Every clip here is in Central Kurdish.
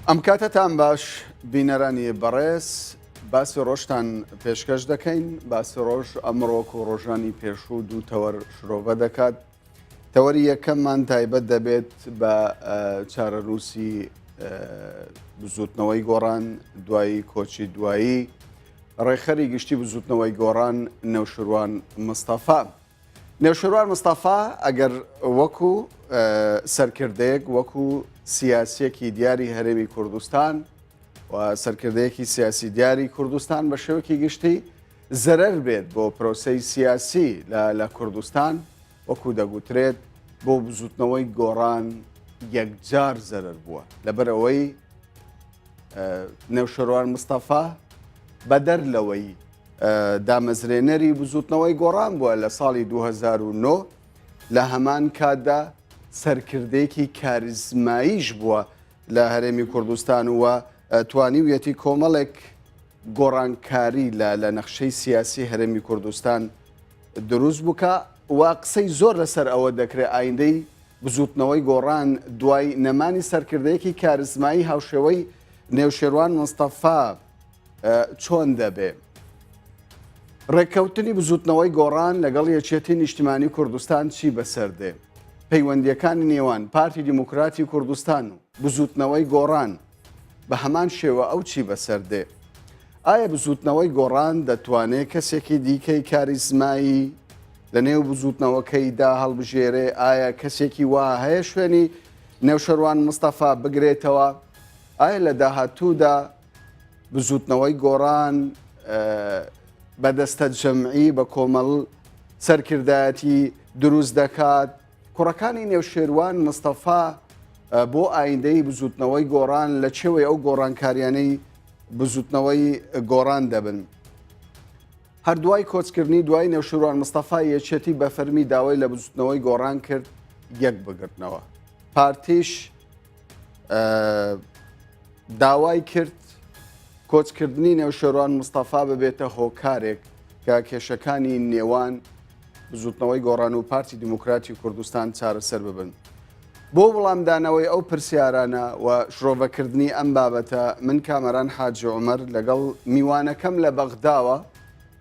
ئەم کاتەتان باش بینەرانی بەڕێز باسی ڕۆژتان پێشکەش دەکەین باسی ڕۆژ ئەمڕۆک و ڕۆژانی پێشوو دوو تەوەر شرۆڤە دەکات تەوەری یەکەممان تایبەت دەبێت بە چارەنووسی بزوتنەوەی گۆڕان دوایی کۆچی دوایی ڕێکخەری گشتی بزوتنەوەی گۆڕان نەوشروان مستەفا. نەوشیروان مستەفا ئەگەر وەکو سەرکردەیەک وەکو سیاسیەکی دیاری هەرێمی کوردستان و سەرکردەیەکی سیاسی دیاری کوردستان بە شێوەکی گشتی زەرەر بێت بۆ پرۆسەی سیاسی لە کوردستان وەکو دەگوترێت بۆ بزوتنەوەی گۆڕان یەکجار زەرەر بووە لەبەر ئەوەی نەوشیروان مستەفا بەدەر لەوەی دامەزرێنەری بزوتنەوەی گۆڕان بووە لە ساڵی 2009 لە هەمان کاتدا سەرکردەیەکی کاریزماییش بووە لە هەرێمی کوردستان و توانیویەتی کۆمەڵێک گۆڕانکاری لە لە نەخشەی سیاسی هەرێمی کوردستان دروست بکە و قسەی زۆر لەسەر ئەوە دەکرێت ئایندەی بزوتنەوەی گۆڕان دوای نەمانی سەرکردەیەکی کاریزمایی هاوشێوەی نێوشێروان مستەفا چۆن دەبێ؟ ڕێککەوتنی بزوتنەوەی گۆڕان لەگەڵ یەکێتی نیشتیمانی کوردستان چی بەسەر دێ؟ پەیوەندیەکانی نێوان پارتی دیموکراتی کوردستان و بزوتنەوەی گۆڕان بە هەمان شێوە ئەو چی بەسەر دێ؟ ئایا بزوتنەوەی گۆڕان دەتوانێ کەسێکی دیکەی کاریزمایی لە نێو بزوتنەوەکەیدا هەڵبژێرێ؟ ئایا کەسێکی وا هەیە شوێنی نەوشەروان مستەفا بگرێتەوە؟ ئایا لە داهاتوودا بزوتنەوەی گۆڕان بە دەستە جەمعی بە کۆمەڵ سەرکردایەتی دروست دەکات کوڕەکانی نێوشێروان مستەفا بۆ ئایندەی بزوتنەوەی گۆڕان لە چێوەی ئەو گۆڕانکاریانەی بزوتنەوەی گۆڕان دەبن. هەر دوای کۆچکردنی دوای نەوشیروان مستەفا یەکێتی بە فەرمی داوای لە بزوتنەوەی گۆڕان کرد یەک بگرنەوە. پارتیش داوای کرد کۆچکردنی نەوشێروان مستەفا ببێتە هۆکارێک کە کێشەکانی نێوان بزوتنەوەی گۆڕان و پارتی دیموکراتی کوردستان چارەسەر ببن. بۆ وڵامدانەوەی ئەو پرسیارانە و شرۆڤەکردنی ئەم بابەتە من کامەران حاجی عومەر لەگەڵ میوانەکەم لە بەغداوە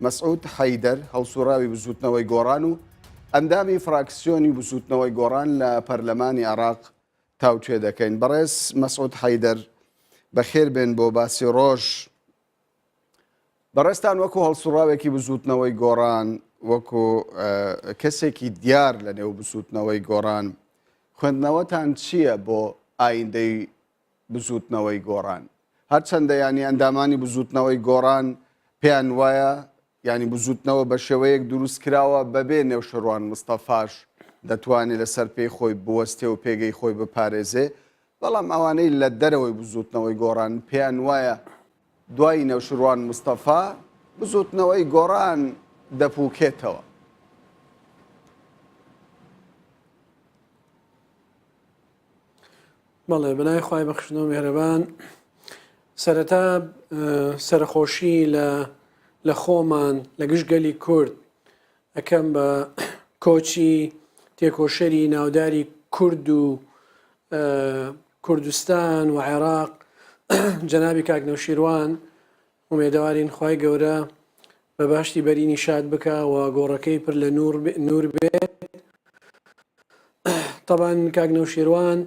مەسعود حەیدەر هەڵسوڕاوی بزوتنەوەی گۆڕان و ئەندامی فراکسیۆنی بزوتنەوەی گۆڕان لە پەرلەمانی عێراق تاوتوێ دەکەین. بەڕێز مەسعود حەیدەر بەخێر بێن بۆ باسی ڕۆژ. بەڕێزتان وەکو هەڵسوڕاوێکی بزووتنەوەی گۆڕان، وەکو کەسێکی دیار لە نێو بزووتنەوەی گۆڕان، خوێندنەوەتان چییە بۆ ئایندەی بزووتنەوەی گۆڕان؟ هەرچەندە یانی ئەندامانی بزووتنەوەی گۆڕان پێیان وایە یانی بزووتنەوە بە شێوەیەک دروست کراوە بەبێ نەوشیروان مستەفاش دەتوانێ لەسەر پێی خۆی بوەستێ و پێگەی خۆی بپارێزێ، بەڵام ئەوانەی لە دەرەوەی بزووتنەوەی گۆڕان پێیان وایە دوای نەوشیروان مستەفا بزووتنەوەی گۆڕان دەپووکێتەوە. بەڵێ بەناوی خوای بەخشندە و میهرەبان سەرەتا سەرەخۆشی لە لە خۆمان لە گشت گەلی کورد ئەەکەم بە کۆچی تێکۆشەری ناوداری کورد و کوردستان و عێراق جەنابی کاک نەوشیروان ئومێدەوارین خوای گەورە بە باشتی بەرینی شاد بکا و گۆڕەکەی پر لە نور بێت تەبان کاک نەوشیروان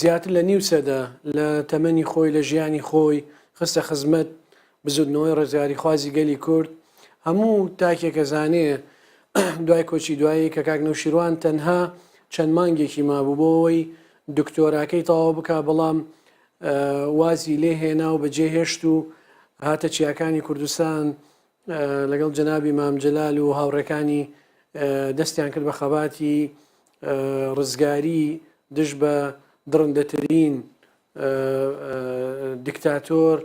زیاتر لە نیو سەدە لە تەمەنی خۆی لە ژیانی خۆی خستە خزمەت بزودنەوەی ڕزگاریخوازی گەلی کورد هەموو تاکێکە زانێ دوای کۆچی دوایی کە کاک نەوشیروان تەنها چەند مانگێکی مابوو بۆ ئەوەی دکتۆراکەی تەواو بکا بەڵام وازی لێ هێنا و بەجێ هێشت و هاتە چیاکانی کوردستان لەگەڵ جەنابی مام جەلال و هاوڕێکانی دەستیان کرد بە خەباتی ڕزگاری دژ بە دڕندەترین دیکتاتۆر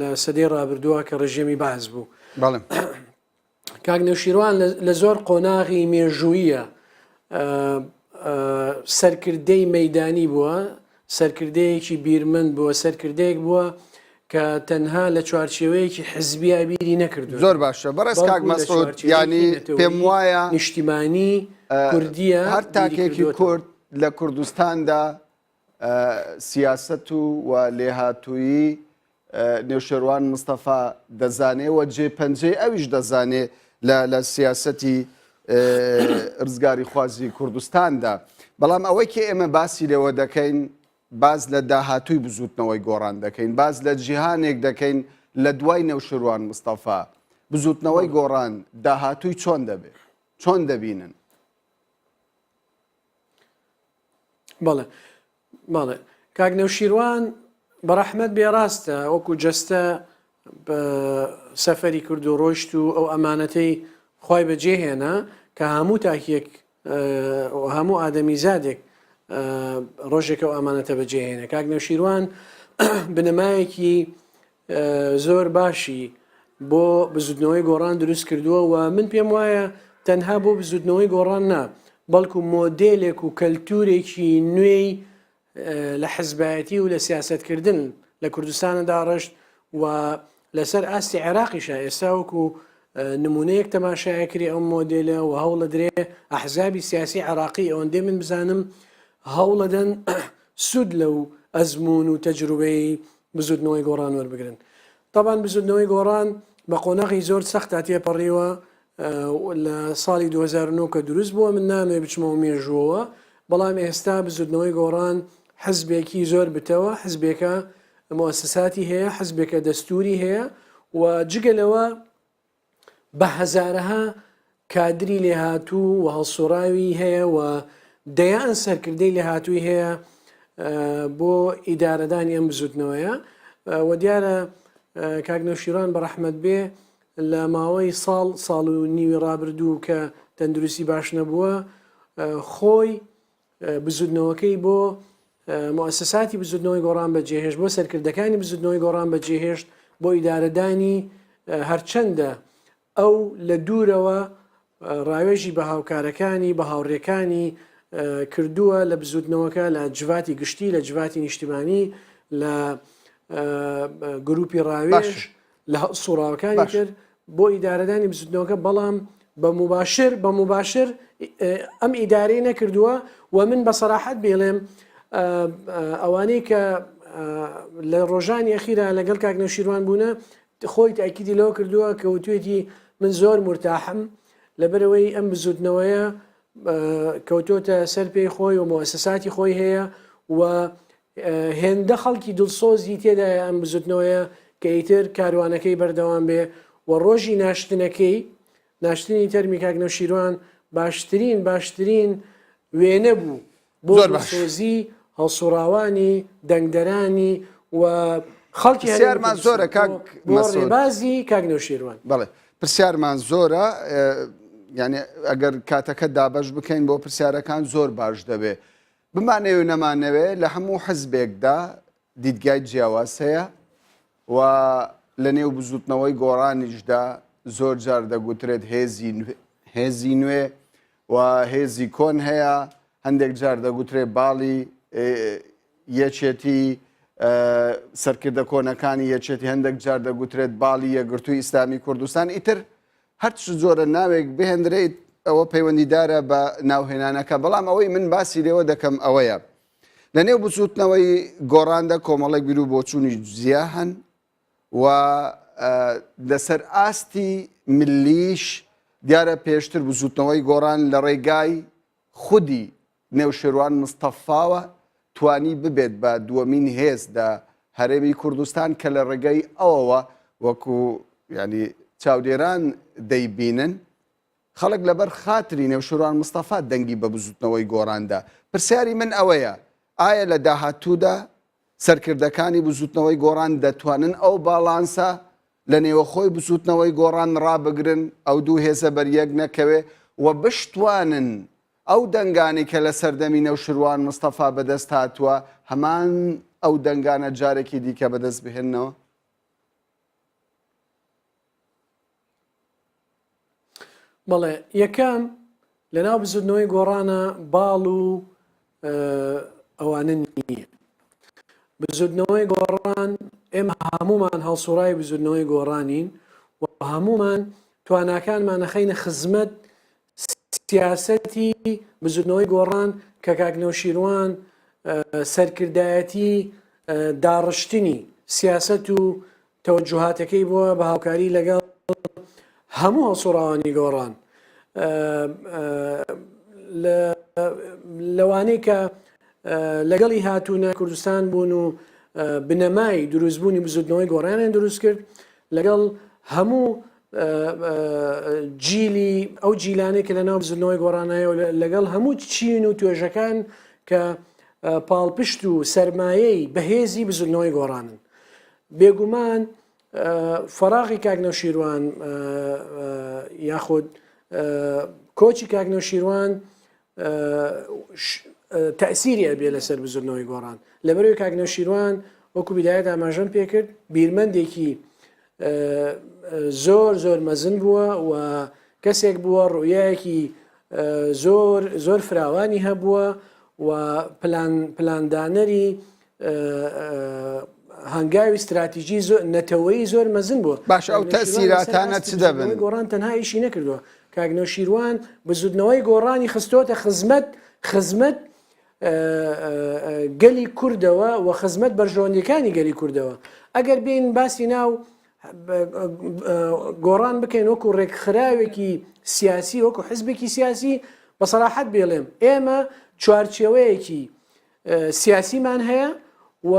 لە سەدەی ڕابردووە کە ڕژێمی بەعس بوو. بەڵێ. کاک نەوشیروان لە زۆر قۆناغی مێژوویە سەرکردەی مەدانی بووە سەرکردەیەکی بیرمەند بووە سەرکردەیەک بووە کە تەنها لە چوارچێوەیەکی حزبیا بیری نەکردو زۆر باشە بەڕێز کاک مەسعود ینی پێم وایە نیشتیمانی کوردیە هەر تاکێکی کورد لە کوردستاندا. سیاسەت و و لێهاتوویی نەوشێروان مستەفا دەزانێ و جێ پەنجەی ئەویش دەزانێ لە لە سیاسەتی ڕزگاریخوازی کوردستاندا. بەڵام ئەوەی کە ئێمە باسی لێوە دەکەین باس لە داهاتووی بزووتنەوەی گۆڕان دەکەین، باس لە جیهانێک دەکەین لە دوای نەوشیروان مستەفا. بزووتنەوەی گۆڕان داهاتووی چۆن دەبێ؟ چۆن دەبینن؟ بەڵێ بەڵێ کاک نەوشیروان بەڕەحمەت بێ ڕاستە وەکو جەستە سەفەری کرد و ڕۆیشت و ئەو ئەمانەتەی خوای بەجێهێنا کە هەموو تاکێک هەموو ئادەمیزادێک ڕۆژێک ئەو ئامانەتە بەجێهێنێ کاک نەوشیروان بنەمایەکی زۆر باشی بۆ بزوتنەوەی گۆڕان دروست کردووە و من پێم وایە تەنها بۆ بزوتنەوەی گۆڕان نا بەڵکو مۆدێلێک و کەلتورێکی نوێی لە حزبایەتی و لە سیاسەتکردن لە کوردستانە داڕشت و لەسەر ئاستی عێراقیشە ئێستا وەکو نمونەیەک تەماشایەکری ئەم مۆدێلە و هەوڵەدرێ ئەحزابی سیاسی عێراقی ئەوەندەی من بزانم هەوڵەدەن سوود لەو ئەزمون و تەجروبەی بزوتنەوەی گۆڕان وەربگرن. تەبان بزوتنەوەی گۆڕان بە قۆناغی زۆر سەختا تێپەڕیوە لە ساڵی 2009 کە دروست بووە من نامەوێ بچمەوە مێژووەوە بەڵام ئێستا بزوتنەوەی گۆڕان حزبێکی زۆر بتەوە حزبێکە موسساتی هەیە حزبێکە دەستوری هەیە و جگە لەوە بە هەزارەها کادری لێهاتوو و هەڵسوڕاوی هەیە و دەیان سەرکردەی لێهاتووی هەیە بۆ ئیدارەدانی ئەم بزوتنەوەیە و دیارە کاک نەوشیروان بە ڕەحمەت بێ لە ماوەی ساڵ ساڵ و نیوی ڕابردوو کە تەندروستی باش نەبووە خۆی بزوتنەوەکەی بۆ موسساتی بزوتنەوەی گۆڕان بەجێهێشت بۆ سەرکردەکانی بزوتنەوەی گۆڕان بەجێهێشت بۆ ئیدارەدانی هەرچەندە ئەو لە دوورەوە ڕاوێژی بە هاوکارەکانی بە هاوڕێکانی کردووە لە بزوتنەوەکە لە جڤاتی گشتی لە جڤاتی نیشتیمانی لە گروپی ڕاوێژ لە سوڕاوەکانی تر بۆ ئیدارەدانی بزوتنەوەکە بەڵام بە موباشر بە موباشر ئەم ئیدارەی نەکردووە و من بە سەراحەت بێڵێم ئەوانەی کە لە ڕۆژانی ئەخیرا لەگەڵ کاک نەوشیروان بوونە خۆی تاکیدی لەوە کردووە کە وتوێتی من زۆر مرتاحم لەبەرەوەی ئەم بزوتنەوەیە کەوتۆتە سەر پێی خۆی و موسساتی خۆی هەیە و هێندە خەڵکی دڵسۆزی تێدایە ئەم بزوتنەوەیە کە ئیتر کاروانەکەی بەردەوام بێ و ڕۆژی ناشتنەکەی ناشتنی تەرمی کاک نەوشیروان باشترین باشترین وێنە بوو بۆ زۆر باش. دڵسۆزی هەڵسوڕاوانی دەنگدەرانی و خەڵکی هەرێمی پرسیارمان کوردستان زۆرە کاک بۆ بۆ مەسعود. ڕێبازی کاک نەوشیروان. بەڵێ پرسیارمان زۆرە یعنی ئەگەر کاتەکە دابەش بکەین بۆ پرسیارەکان زۆر باش دەبێ بمانەوێ و نەمانەوێ لە هەموو حزبێکدا دیدگای جیاواز هەیە و لە نێو بزوتنەوەی گۆڕانیشدا زۆر جار دەگوترێت هێزی هێزی نوێ و هێزی کۆن هەیە هەندێک جار دەگوترێت باڵی یەکێتی سەرکردە کۆنەکانی یەکێتی هەندێک جار دەگوترێت باڵی یەکگرتووی ئیسلامی کوردستان ئیتر هەرچ جۆرە ناوێک بهێندرێت ئەوە پەیوەندیدارە بە ناوهێنانەکە، بەڵام ئەوەی من باسی لێوە دەکەم ئەوەیە لە نێو بزووتنەوەی گۆڕاندا کۆمەڵێک بیر و بۆچوونی جیا هەن و لەسەر ئاستی ملیش دیارە پێشتر بزووتنەوەی گۆڕان لە ڕێگای خودی نەوشێروان مستەفاوە توانی ببێت بە دووەمین هێز لە هەرێمی کوردستان کە لە ڕێگەی ئەوەوە وەکو ینی چاودێران دەیبینن خەڵک لەبەر خاتری نەوشیروان مستەفا دەنگی بە بزوتنەوەی گۆڕاندا پرسیاری من ئەوەیە ئایا لە داهاتوودا سەرکردەکانی بزوتنەوەی گۆڕان دەتوانن ئەو باڵانسە لە نێوەخۆی بزوتنەوەی گۆڕان ڕابگرن ئەو دوو هێزە بەریەک نەکەوێ و بشتوانن ئەو دەنگانەی کە لە سەردەمی نەوشروان مستەفا بەدەست هاتووە هەمان ئەو دەنگانە جارێکی دیکە بەدەست بهێننەوە؟ بەڵێ یەکەم لەناو بزوتنەوەی گۆڕانە باڵ و ئەوانە نییە بزوتنەوەی گۆڕان ئێمە هەمومان هەڵسوڕای بزوتنەوەی گۆڕانین و هەمومان تواناکانمان نەخەینە خزمەت سیاسەتی بزوتنەوەی گۆڕان کە کاک نەوشیروان. سەرکردایەتی داڕشتنی سیاسەت و تەوەجوهاتەکەی بووە بە هاوکاری لەگەڵ هەموو هەڵسوڕاوانی گۆڕان لەوانەی کە لەگەڵی هاتوونە کوردستان بوون و بنەمای دروستبوونی بزوتنەوەی گۆڕانیان دروست کرد لەگەڵ هەموو جیلی ئەو جیلانەی کە لە ناو بزوتنەوەی گۆڕانایە و لەگەڵ هەموو چین و توێژەکان کە پاڵپشت و سەرمایەی بەهێزی بزوتنەوەی گۆڕانن بێگومان فەراغی کاک نەوشیروان یاخود کۆچی کاک نەوشیروان تەئسیری ئەبێ لەسەر بزوتنەوەی گۆڕان لەبەرەوەی کاک نەوشیروان وەکو بیدایەت ئاماژەم پێکرد بیرمەندێکی زۆر زۆر مەزن بووە و کەسێک بووە ڕوئیایەکی زۆر زۆر فراوانی هەبووە و پلان پلاندانەری هەنگاوی ستراتیژی زۆر نەتەوەیی زۆر مەزن بووە. باشە ئەو تەئسیراتانە چ دەبن؟ گۆڕان تەنها ئیشی نەکردووە کاک نەوشیروان بزوتنەوەی گۆڕانی خستۆتە خزمەت خزمەت گەلی کوردەوە و خزمەت بەرژەوەندیەکانی گەلی کوردەوە ئەگەر بین باسی ناو گۆڕان بکەین وەکو ڕێکخراوێکی سیاسی وەکو حزبێکی سیاسی بە سەراحەت بێڵێم ئێمە چوارچێوەیەکی سیاسیمان هەیە و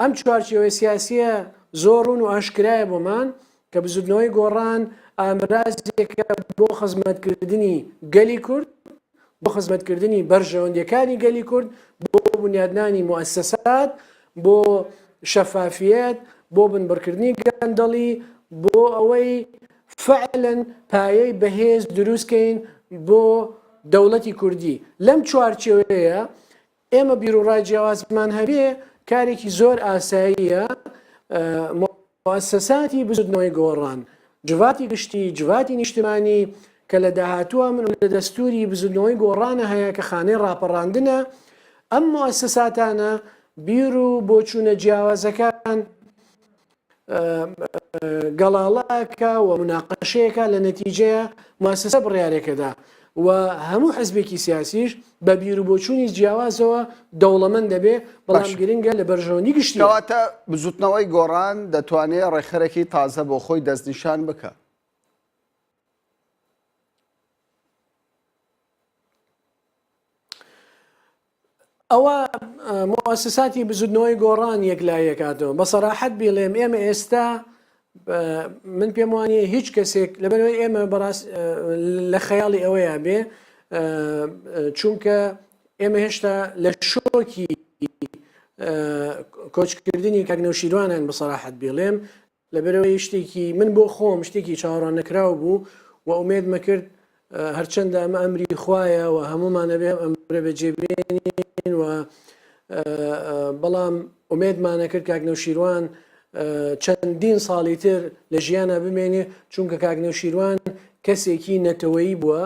ئەم چوارچێوەی سیاسیە زۆر ڕوون و ئاشکرایە بۆمان کە بزوتنەوەی گۆڕان ئامرازێکە بۆ خزمەتکردنی گەلی کورد بۆ خزمەتکردنی بەرژەوەندیەکانی گەلی کورد بۆ بنیادنانی موئەسەسات بۆ شەفافیەت بۆ بنبڕکردنی گەندەڵی بۆ ئەوەی فعلا پایەی بەهێز دروستکەین بۆ دەوڵەتی کوردی. لەم چوارچێوەیە ئێمە بیروڕای جیاوازمان هەبێ کارێکی زۆر ئاساییە، موئەسەساتی بزوتنەوەی گۆڕان، جڤاتی گشتی، جڤاتی نیشتمانی کە لە داهاتووە من لە دەستوری بزوتنەوەی گۆڕانە هەیە کە خانەی ڕاپەڕاندنە، ئەم موئەسەساتانە بیر و بۆچوونە جیاوازەکان گەڵاڵە ئەکا و موناقەشەیەکا لە نەتیجەیا موسسە بڕیارێکەدا و هەموو حزبێکی سیاسیش بە بیروبۆچوونی جیاوازەوە دەوڵەمەند دەبێ بەڵام باشە. گرنگە لە بەرژەوەندی گشتیە. کەواتە بزوتنەوەی گۆڕان دەتوانێ ڕێکخەرێکی تازە بۆ خۆی دەستنیشان بکا. ئەوە موئەسەساتی بزوتنەوەی گۆڕان یەکلاییەکاتەوە بە سەراحەت بیڵێم ئێمە ئێستا من پێم وانە هیچ کەسێک لەبەرەوەی ئێمە بەڕاست لە خەیاڵی ئەوەیە بێ چونکە ئێمە هێشتا لە شۆکی کۆچکردنی کاک نەوشیروانن بە سەراحەت بیڵێم لەبەرئەوەی شتێکی من بۆ خۆم شتێکی چاوەڕوان نەکراو بوو و ئومێدمە کرد هەرچەندە ئەمە ئەمری خوایە و هەموومان ئەبێ ئەم ئەمرە بەجێ بێنین و بەڵام ئومێدمانە کرد کاک نەوشیروان چەندین ساڵی تر لە ژیانە بمێنێ چونکە کاک نەوشیروان کەسێکی نەتەوەیی بووە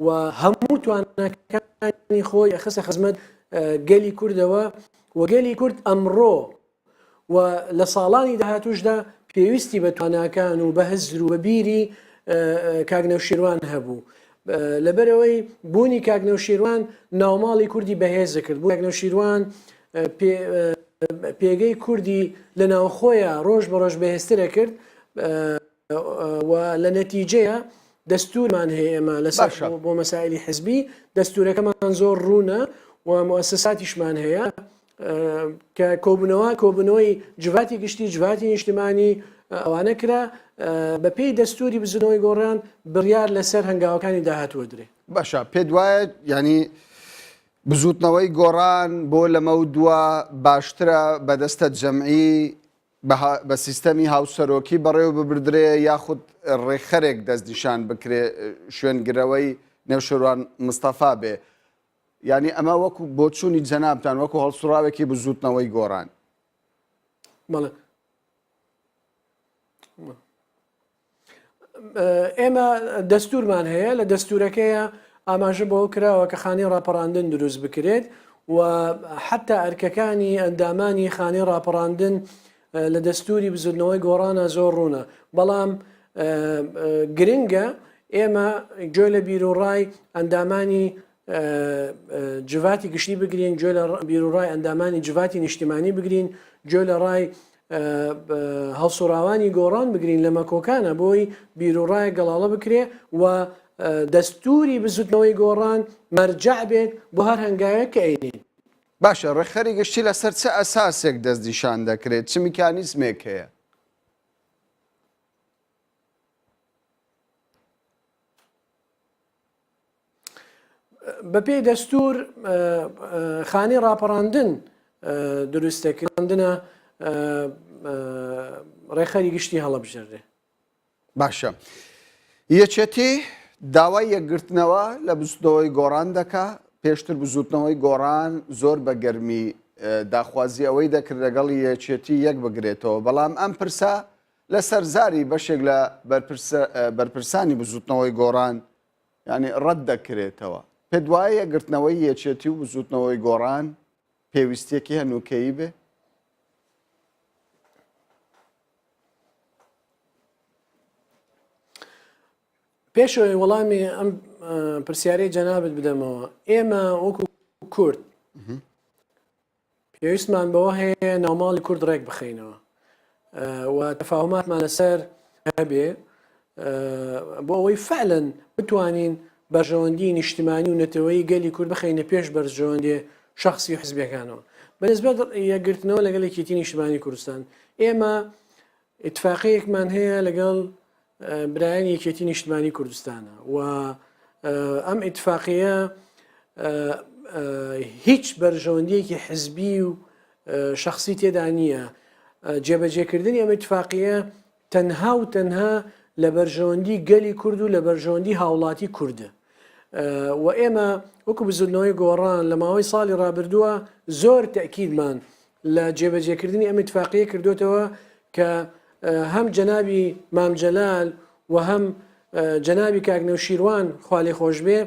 و هەموو تواناکانی خۆی ئەخستە خزمەت گەلی کوردەوە و گەلی کورد ئەمڕۆ و لە ساڵانی داهاتووشدا پێویستی بە تواناکان و بە هزر و بە بیری کاک نەوشیروان هەبوو. لەبەرئەوەی بوونی کاک نەوشیروان ناوماڵی کوردی بەهێز دەکرد، بوونی کاک نەوشیروان پێگەی کوردی لە ناوخۆیە ڕۆژ بە ڕۆژ بەهێزتر ئەکرد و لە نەتیجەیە دەستورمان هەیە ئێمە لەسەر باشە. بۆ مەسائلی حزبی دەستورەکەمان زۆر ڕوونە و موئەسەساتیشمان هەیە کە کۆبوونەوە کۆبوونەوەی جڤاتی گشتی جڤاتی نیشتمانی ئەوانە کرا بە پێی دەستوری بزوتنەوەی گۆڕان بڕیار لەسەر هەنگاوەکانی داهاتووە درێ. باشە پێت وایە یانی بزوتنەوەی گۆڕان بۆ لەمەو دوا باشترە بەدەستە جەمعی بە سیستەمی هاوسەرۆکی بەڕێوە ببردرێ یاخود ڕێکخەرێک دەستنیشان بکرێ شوێنگرەوەی نەوشێروان مستەفا بێ یانی ئەمە وەکو بۆچوونی جەنابتان وەکو هەڵسوڕاوێکی بزووتنەوەی گۆڕان. بەڵێ ئێمە دەستورمان هەیە لە دەستورەکەیە ئاماژە بەوە کراوە کە خانەی ڕاپەڕاندن دروست بکرێت و حتا ئەرکەکانی ئەندامانی خانەی ڕاپەڕاندن لە دەستوری بزوتنەوەی گۆڕانە زۆر ڕوونە بەڵام گرنگە ئێمە گوێ لە بیرۆڕای ئەندامانی جڤاتی گشتی بگرین، گوێ لە بیروڕای ئەندامانی جڤاتی نیشتیمانی بگرین، گوێ لە ڕای هەڵسوڕاوانی گۆڕان بگرین لە مەکۆکانە بۆی بیروڕایەک گەڵاڵە بکرێ و دەستوری بزوتنەوەی گۆڕان مەرجەع بێت بۆ هەر هەنگاوێک کە ئەینێین. باشە ڕێکخەری گشتی لەسەر چ ئەساسێک دەستنیشان دەکرێت؟ چ میکانیزمێک هەیە؟ بەپێی دەستور خانەی ڕاپەڕاندن دروست دەکردنە ڕێکخەری گشتی هەڵەبژێردرێ. باشە یەکێتی داوای یەکگرتنەوە لە بزوتنەوەی گۆڕان دەکا پێشتر بزوتنەوەی گۆڕان زۆر بە گەرمی داخوازی ئەوەی دەکرد لەگەڵ یەکێتی یەک بگرێتەوە بەڵام ئەم پرسە لەسەر زاری بەشێک لە بەرپرسانی بزوتنەوەی گۆڕان یانی ڕەت دەکرێتەوە. پێت وایە یەکگرتنەوەی یەکێتی و بزوتنەوەی گۆڕان پێویستیەکی هەنووکەیی بێ؟ پێشەوەی وەڵامی ئەم پرسیارەی جەنابت بدەمەوە ئێمە وەکو کورد پێویستمان بەوە هەیە ناوماڵی کورد ڕێک بخەینەوە و تەفاهماتمان لەسەر هەبێ بۆ ئەوەی فعلەن بتوانین بەرژەوەندی نیشتمانی و نەتەوەی گەلی کورد بخەینە پێش بەرژەوەندی شخصی و حزبەکانەوە بەنسبەت یەکگرتنەوە لەگەڵ یەکێتی نیشتمانی کوردستان ئێمە ئیتفاقەیەکمان هەیە لەگەڵ برایانی یەکێتی نیشتمانی کوردستانە و ئەم ئیتفاقیە هیچ بەرژەوەندیەکی حزبی و شخصی تێدا نییە جێبەجێکردنی ئەم ئیتفاقیە تەنها و تەنها لە بەرژەوەندی گەلی کورد و لە بەرژەوەندی هاوڵاتی کوردە و ئێمە وەکو بزودنەوەی گۆڕان لە ماوەی ساڵی ڕابردووە زۆر تەکیدمان لە جێبەجێکردنی ئەم ئیتفاقیە کردوتەوە کە هەم جەنابی مام جەلال و هەم جەنابی کاک نەوشیروان خوا لێ خۆشبێ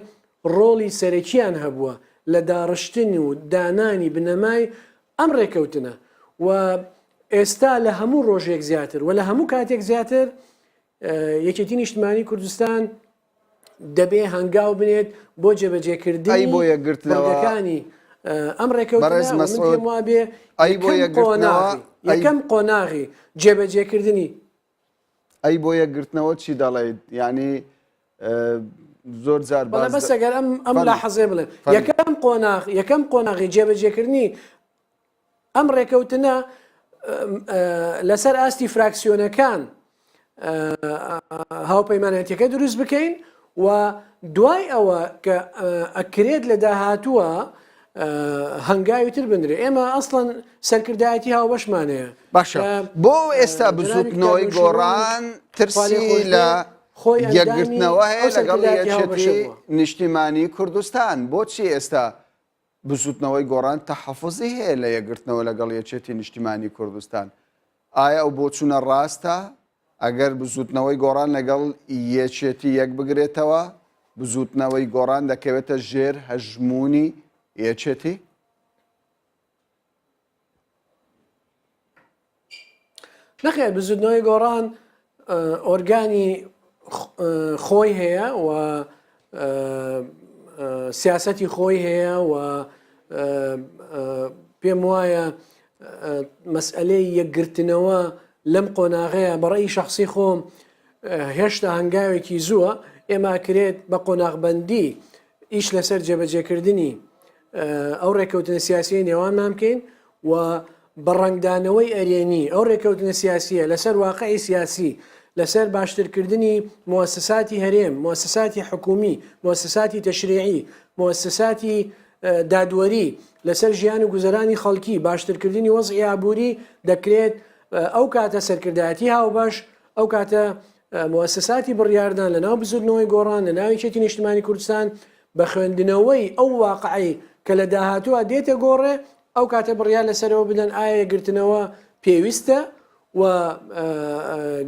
ڕۆڵی سەرەکیان هەبووە لە داڕشتن و دانانی بنەمای ئەم ڕێکەوتنە و ئێستا لە هەموو ڕۆژێک زیاتر و لە هەموو کاتێک زیاتر یەکێتی نیشتمانی کوردستان دەبێ هەنگاو بنێت بۆ جێبەجێکردنی بۆ یەکگرتنەوەکانی ئەم ڕێکەوتنە من پێم وابێ ئەی بۆ یەکگرتنەوە یەکەم قۆناغی جێبەجێکردنی ئەی بۆ یەکگرتنەوە چی دەڵێیت یعنی زۆر جار بەڵێ بەس ئەگەر ئەم ئەم لا حەزێ بڵێ یەکەم قۆناغ یەکەم قۆناغی جێبەجێکردنی ئەم ڕێکەوتنە لەسەر ئاستی فراکسیۆنەکان هاوپەیمانەتەکە دروست بکەین و دوای ئەوە کە ئەکرێت لە داهاتووە هەنگاوی تر بنرێ ئێمە ئەسڵەن سەرکردایەتی هاوبەشمان هەیە باشە بۆ ئێستا بزوتنەوەی گۆڕان ترسی لە یەکگرتنەوە هەیە لەگەڵ یەکێتی نیشتیمانی کوردستان بۆچی ئێستا بزوتنەوەی گۆڕان تەحەفوزی هەیە لە یەکگرتنەوە لەگەڵ یەکێتی نیشتیمانی کوردستان. ئایا ئەو بۆچوونە ڕاستە؟ ئەگەر بزوتنەوەی گۆڕان لەگەڵ یەکێتی یەک بگرێتەوە، بزوتنەوەی گۆڕان دەکەوێتە ژێر هەژموونی یەکێتی؟ نەخێر بزوتنەوەی گۆڕان ئۆرگانی خۆی هەیە و سیاسەتی خۆی هەیە و پێم وایە مەسئلەی یەکگرتنەوە لەم قۆناغەیە بەڕێی شخصی خۆم هێشتا هەنگاوێکی زووە ئێمە کرێت بە قۆناغبندی ئیش لەسەر جێبەجێکردنی ئەو ڕێککەوتنە سیاسیەی نێوانمان بکەین و بە ڕەنگدانەوەی ئەرێنی ئەو ڕێککەوتنە سیاسیە لەسەر واقعی سیاسی لەسەر باشترکردنی موسساتی هەرێم موسساتی حکومی موسساتی تەشریعی موسساتی دادوەری لەسەر ژیان و گوزەرانی خەڵکی باشترکردنی وەزعی ئابووری دەکرێت ئەو کاتە سەرکردایەتی هاوبەش ئەو کاتە موسساتی بڕیاردان لە ناو بزوتنەوەی گۆڕان لە ناو یەکێتی نیشتمانی کوردستان بە خوێندنەوەی ئەو واقعەی کە لە داهاتووە دێتە گۆڕێ ئەو کاتە بڕیار لەسەرەوە بدەن ئایا یەکگرتنەوە پێویستە و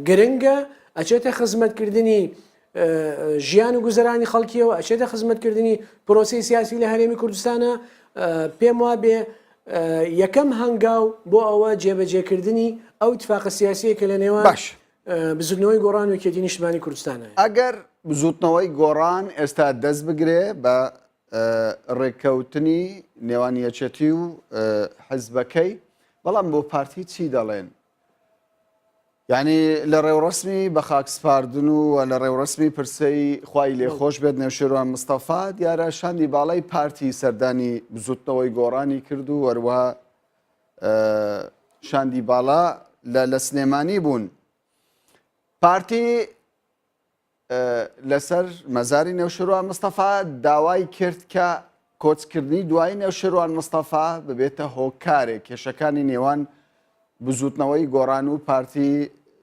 گرنگە ئەچێتە خزمەتکردنی ژیان و گوزەرانی خەڵکیەوە ئەچێتە خزمەتکردنی پرۆسی سیاسی لە هەرێمی کوردستانە پێم وا بێ یەکەم هەنگاو بۆ ئەوە جێبەجێکردنی ئەو اتفاقە سیاسیە کە لە نێوان باش بزوتنەوەی گۆڕان و یەکێتی نیشتمانی کوردستانە. ئەگەر بزوتنەوەی گۆڕان ئێستا دەست بگرێ بە. ڕێککەوتنی نێوان یەکێتی و حزبەکەی بەڵام بۆ پارتی چی دەڵێن؟ یعنی لە ڕێوڕسمی بە خاک سپاردن و لە ڕێوڕسمی پرسەی خوای لێخۆش بێت نەوشێروان مستەفا دیارە شاندی باڵای پارتی سەردانی بزوتنەوەی گۆڕانی کرد و وەروە شاندی باڵا لە سلێمانی بوون پارتی لەسەر مەزاری نەوشیروان مستەفا داوای کرد کە کۆچکردنی دوایی نەوشیروان مستەفا ببێتە هۆکارێک کێشەکانی نێوان بزوتنەوەی گۆڕان و پارتی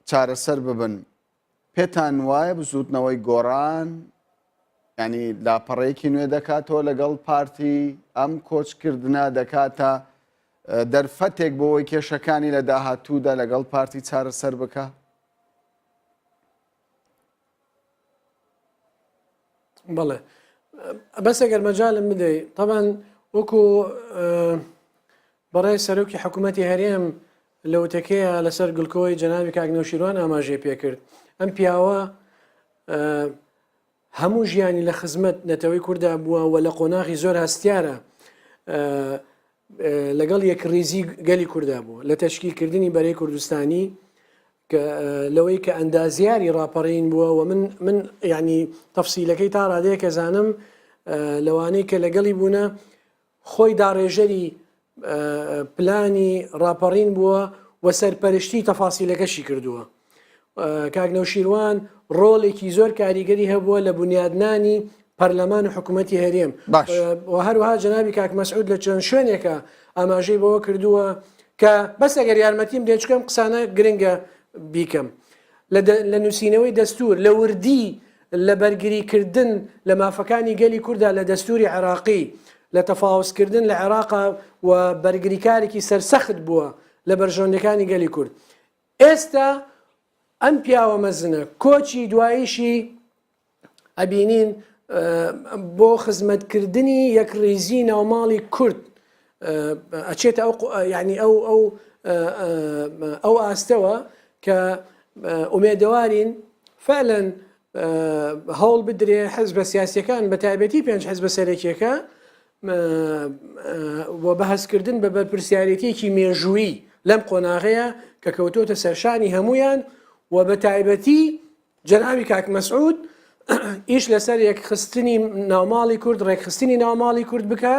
چارەسەر ببن پێتان وایە بزوتنەوەی گۆڕان ینی لاپەڕەیەکی نوێ دەکاتەوە لەگەڵ پارتی ئەم کۆچکردە دەکاتە دەرفەتێک بۆ ئەوەی کێشەکانی لە داهاتوودا لەگەڵ پارتی چارەسەر بکە؟ بەڵێ بەس ئەگەر مەجالم بدەی تەبەن وەکو بەڕێز سەرۆکی حکوومەتی هەرێم لە وتەکەیە لەسەر گڵکۆی جەنابی کاک نەوشیروان ئاماژەی پێکرد ئەم پیاوە هەموو ژیانی لە خزمەت نەتەوەی کوردا بووە و لە قۆناغی زۆر هەستیارە لەگەڵ یەکڕیزی گەلی کوردا بووە لە تەشکیلکردنی بەرەی کوردستانی لەوەی کە ئەندازیاری ڕاپەڕین بووە و من من یعنی تەفسیلەکەی تا ڕادەیە کە زانم لەوانەی کە لەگەڵی بوونە خۆی داڕێژەری پلانی ڕاپەڕین بووە و سەرپەرشتی تەفاسیلەکەشی کردووە. کاک نەوشیروان ڕۆڵێکی زۆر کاریگەری هەبووە لە بونیادنانی پەرلەمان و حکوومەتی هەرێم باش و هەروەها جەنابی کاک مەسعود لە چەند شوێنێکە ئاماژەی بەوە کردووە کە بەس ئەگەر یارمەتیم دێ چکەم قسانە گرنگە بیکەم لە نووسینەوەی دەستور لە وردی لە بەرگریکردن لە مافەکانی گەلی کوردا لە دەستوری عێراقی، لە تەفاوزکردن لە عێراقا و بەرگریکارێکی سەرسەخت بووە لە بەرژەوەندیەکانی گەلی کورد. ئێستا ئەم پیاوە مەزنە کۆچی دواییشی ئەبینین بۆ خزمەتکردنی یەکڕیزی ناوماڵی کورد ئەچێتە ئەو یعنی ئەو ئەو ئەو ئاستەوە کە ئومێدەوارین فعلا هەوڵ بدرێ حزبە سیاسیەکان بە تایبەتی پێنج حزبە سەرەکیەکە و بە هەستکردن بە بەرپرسیارێتیەکی مێژوویی لەم قۆناغەیە کە کەوتۆتە سەرشانی هەمویان و بە تایبەتی جەنابی کاک مەسعود ئیش لەسەر یەکخستنی ناوماڵی کورد ڕێکخستنی ناوماڵی کورد بکە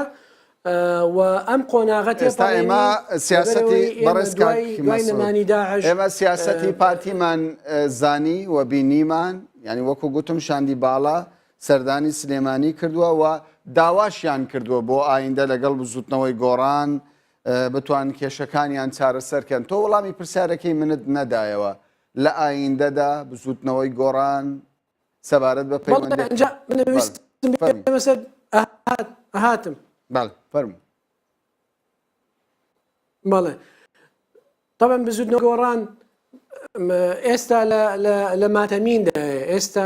و ئەم قۆناغە ئێستا ئێمە سیاسەتی بەڕێز کاک دوای نەمانی داعش ئێمە سیاسەتی پارتیمان زانی و بینیمان یعنی وەکو گوتم شاندی باڵا سەردانی سلێمانی کردووە و داواشیان کردووە بۆ ئایندە لەگەڵ بزوتنەوەی گۆڕان بتوان کێشەکانیان چارەسەرکەن تۆ وەڵامی پرسیارەکەی منت نەدایەوە لە ئایندەدا بزوتنەوەی گۆڕان سەبارەت بە پەیوەندی هاتم فەرموو بەڵێ طبعا بزوتنەوە گۆڕان ئێستا لە ماتەمیندایە ئێستا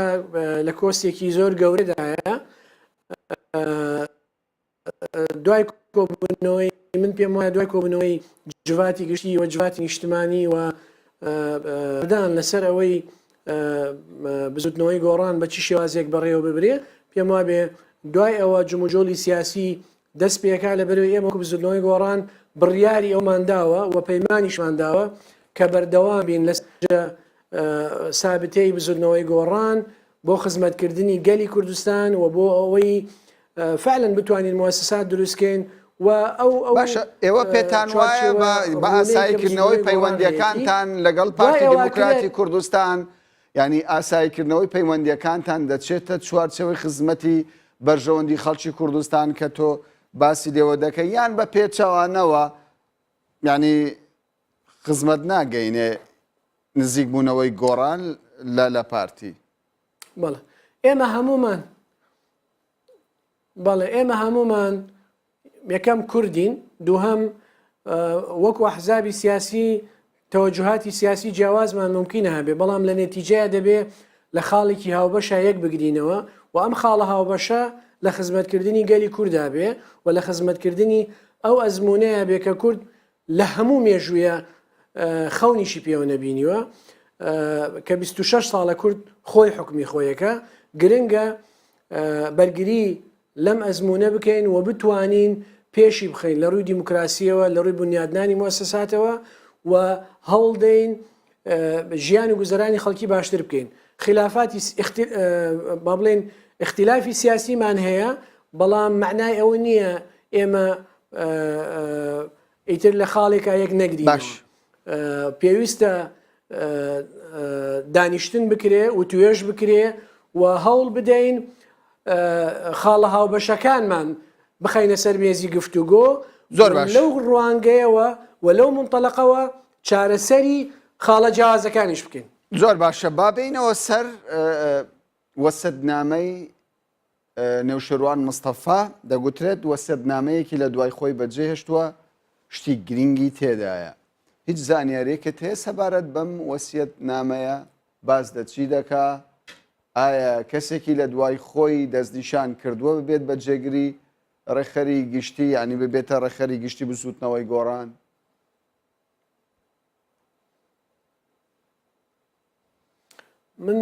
لە کۆستێکی زۆر گەورەدایە دوای کۆبوونەوەی من پێم وایە دوای کۆبوونەوەی جڤاتی گشتی و جڤاتی نیشتمانی و دان لەسەر ئەوەی بزوتنەوەی گۆڕان بە چی شێوازێک بەڕێوە ببرێ پێم وابێ دوای ئەوە جموجۆڵی سیاسی دەست پێکا لە بەرەوەی ئێمە وەکو بزوتنەوەی گۆڕان بڕیاری ئەومان داوە و پەیمانیشمان داوە کە بەردەوام بین لە سابتەی بزوتنەوەی گۆڕان بۆ خزمەتکردنی گەلی کوردستان و بۆ ئەوەی فعلا بتوانین موسسات دروستکەین و ئەو ئەو باشە ئێوە پێتان وایە چوارچێوە بە ڕوونەی کە ئاساییکردنەوەی بزوتنەوەی گۆڕان هەیەتی پەیوەندیەکانتان لەگەڵ دوای پارتی ئەوە دیموکراتی کرێت کوردستان یعنی ئاساییکردنەوەی پەیوەندیەکانتان دەچێتە چوارچێوەی خزمەتی بەرژەوەندی خەڵکی کوردستان کە تۆ باسی لێوە دەکەی یان بە پێچەوانەوە یعنی خزمەت ناگەینێ نزیکبوونەوەی گۆڕان لە لە پارتی؟ بەڵێ ئێمە هەموومان بەڵێ ئێمە هەموومان یەکەم کوردین دووهەم وەکو ئەحزابی سیاسی تەوەجوهاتی سیاسی جیاوازمان ممکنە هەبێ بەڵام لە نەتیجەیە دەبێ لە خاڵێکی هاوبەشە یەک بگرینەوە و ئەم خاڵە هاوبەشە لە خزمەتکردنی گەلی کوردا بێ و لە خزمەتکردنی ئەو ئەزمونەیە بێ کە کورد لە هەموو مێژوویە خەونیشی پێوە نەبینیوە کە 26 ساڵە کورد خۆی حکومی خۆیەکە گرنگە بەرگری لەم ئەزموونە بکەین و بتوانین پێشی بخەین لە ڕووی دیموکراسیەوە لە ڕووی بنیادنانی موسساتەوە و هەوڵدەین ژیان و گوزەرانی خەڵکی باشتر بکەین خلافاتی با بڵێن اختلافی سیاسیمان هەیە بەڵام معنای ئەوە نییە ئێمە ئیتر لە خاڵێکا یەک نەگرین باش پێویستە دانیشتن بکرێ و توێژ بکرێ و هەوڵ بدەین خاڵە هاوبەشەکانمان بخەینە سەر مێزی گفتوگۆ زۆر باش لەو ڕوانگەیەوە و لەو منتەلەقەوە چارەسەری خاڵە جیاوازەکانیش بکەین. زۆر باشە با بێینەوە سەر وەسەتنامەی نەوشێروان مستەفا، دەگوترێت وەسیەتنامەیەکی لە دوای خۆی بەجێهێشتووە شتی گرنگی تێدایە. هیچ زانیارییەکت هەیە سەبارەت بەم وەسیەتنامەیە؟ باس لە چی دەکا؟ ئایا کەسێکی لە دوای خۆی دەستنیشان کردووە ببێت بە جێگری ڕێکخەری گشتی یانی ببێتە ڕێکخەری گشتی بزووتنەوەی گۆڕان؟ من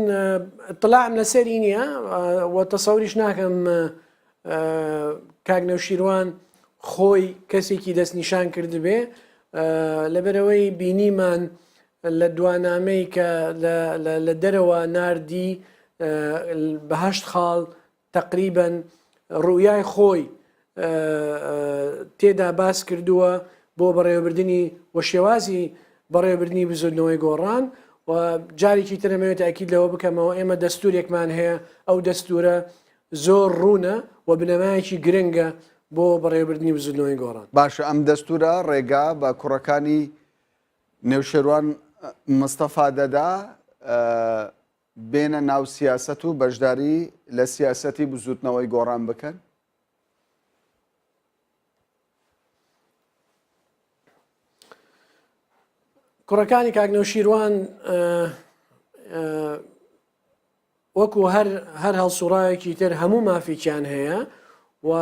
اطلاعم لەسەری نییە و تەسەوریش ناکەم کاک نەوشیروان خۆی کەسێکی دەستنیشان کردبێ لەبەرەوەی بینیمان لە دوانامەی کە لە دەرەوە ناردی بەهشت خاڵ تەقریبەن ڕوئیای خۆی تێدا باس کردووە بۆ بەڕێوەبردنی و شێوازی بەڕێوەبردنی بزوتنەوەی گۆڕان و جارێکی تر ئەمەوێت تاکید لەوە بکەمەوە ئێمە دەستورێکمان هەیە ئەو دەستورە زۆر ڕوونە و بنەمایەکی گرنگە بۆ بەڕێوەبردنی بزوتنەوەی گۆڕان. باشە ئەم دەستورە ڕێگا بە کوڕەکانی نەوشێروان مستەفا دەدا بێنە ناو سیاسەت و بەشداری لە سیاسەتی بزووتنەوەی گۆڕان بکەن؟ کوڕەکانی کاک نەوشیروان وەکو هەر هەر هەڵسوڕاوێکی تر هەموو مافێکیان هەیە و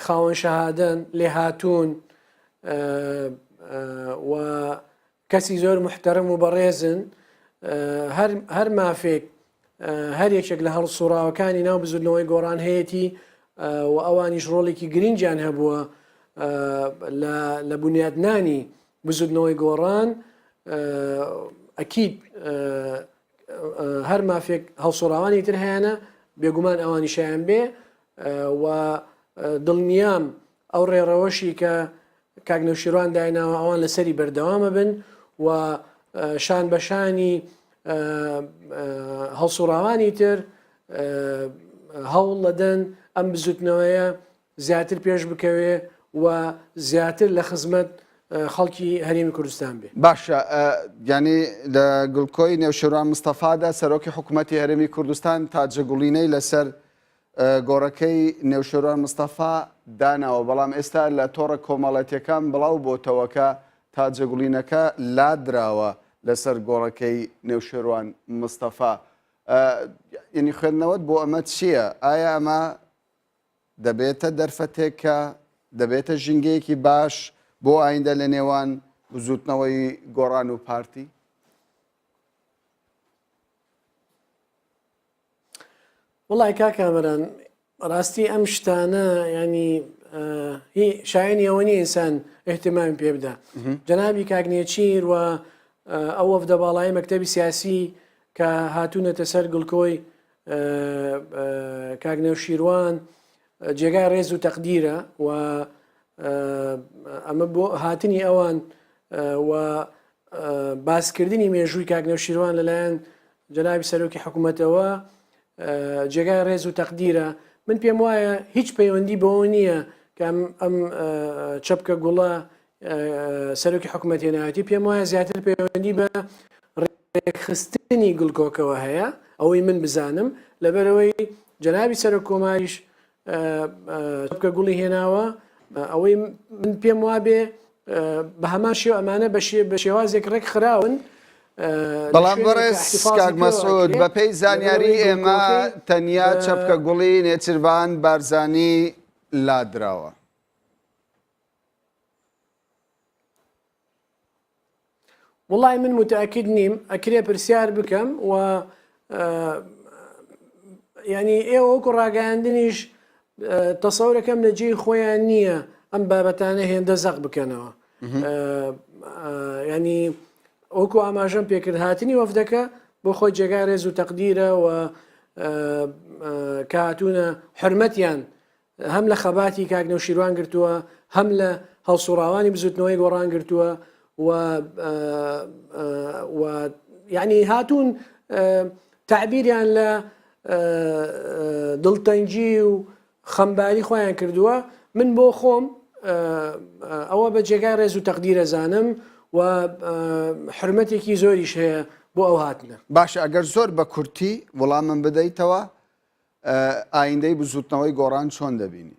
خاوەن شەهادەن لێهاتوون و کەسی زۆر موحتەرەم و بەڕێزن، هەر هەر مافێک هەر یەکێک لە هەڵسوڕاوەکانی ناو بزوتنەوەی گۆڕان هەیەتی و ئەوانیش ڕۆڵێکی گرنگیان هەبووە لە لە بنیادنانی بزوتنەوەی گۆڕان ئەکید هەر مافێک هەڵسوڕاوانی تر هەیانە بێگومان ئەوانیشیان بێ و دڵنیام ئەو ڕێڕەوەشی کە کاک نەوشیروان دایناوە ئەوان لەسەری بەردەوامە بن و شان بە شانی هەڵسوڕاوانی تر هەوڵ دەدەن ئەم بزوتنەوەیە زیاتر پێش بکەوێ و زیاتر لە خزمەت خەڵکی هەرێمی کوردستان بێ. باشە یانی لە گڵکۆی نەوشیروان مستەفادا سەرۆکی حکوومەتی هەرێمی کوردستان تاجەگوڵینەی لەسەر گۆڕەکەی نەوشێروان مستەفا داناوە، بەڵام ئێستا لە تۆڕە کۆمەڵاتییەکان بڵاو بۆتەوە کە تاجەگوڵینەکە لادراوە لەسەر گۆڕەکەی نەوشێروان مستەفا. یعنی خوێندنەوەت بۆ ئەمە چییە؟ ئایا ئەمە دەبێتە دەرفەتێک کە دەبێتە ژینگەیەکی باش بۆ ئایندە لە نێوان بزوتنەوەی گۆڕان و پارتی؟ وڵی کاک کامەران ڕاستی ئەم شتانە ینی هی شایانی ئەوە نیە ئینسان احتمامی پێ بدا جەنابی کاک نێچیر و ئەو وەفدە باڵای مەکتەبی سیاسی کە هاتوونەتە سەر گڵکۆی کاک نەوشیروان جێگای ڕێز و تەقدیرە و ئەمە بۆ هاتنی ئەوان و باسکردنی مێژووی کاک نەوشیروان لەلایەن جەنابی سەرۆکی حکومەتەوە جێگای ڕێز و تەقدیرە من پێم وایە هیچ پەیوەندی بەوە نییە کە ئەم چەپکە گوڵە سەرۆکی حکومەت هێناوەتی پێم وایە زیاتر پەیوەندی بە ڕێکخستنی گڵکۆکەوە هەیە ئەوەی من بزانم لەبەرەوەی جەنابی سەرۆک کۆماریش چەپکە گوڵی هێناوە ئەوەی من پێم وابێ بە هەمان شێوە ئەمانە بە شێوازێک ڕێک خراون بەڵام بەڕێز کاک مەسعود بەپێی زانیاری ئێمە تەنیا چەپکە گوڵی نێچیرڤان بارزانی لادراوە. وڵی من متأکد نیم ئەکرێ پرسیار بکەم و ینی ئێوە وەکو ڕاگەیاندنیش تەسەورەکەم لە جێی خۆیان نییە ئەم بابەتانە هێندە زەق بکەنەوە. ینی وەکو ئاماژەم پێکرد هاتنی وەفدەکە بۆ خۆی جێگای ڕێز و تەقدیرە و کە هاتوونە حرمەتیان هەم لە خەباتی کاک نەوشیروان گرتووە هەم لە هەڵسوڕاوانی بزوتنەوەی گۆڕان گرتووە و و یعنی هاتوون تعبیریان لە دڵتەنگی و خەمباری خۆیان کردووە، من بۆ خۆم ئەوە بە جێگای ڕێز و تەقدیر ئەزانم و حورمەتێکی زۆریش هەیە بۆ ئەو هاتنە. باشە ئەگەر زۆر بە کورتی وڵامم بدەیتەوە ئایندەی بزوتنەوەی گۆڕان چۆن دەبینی؟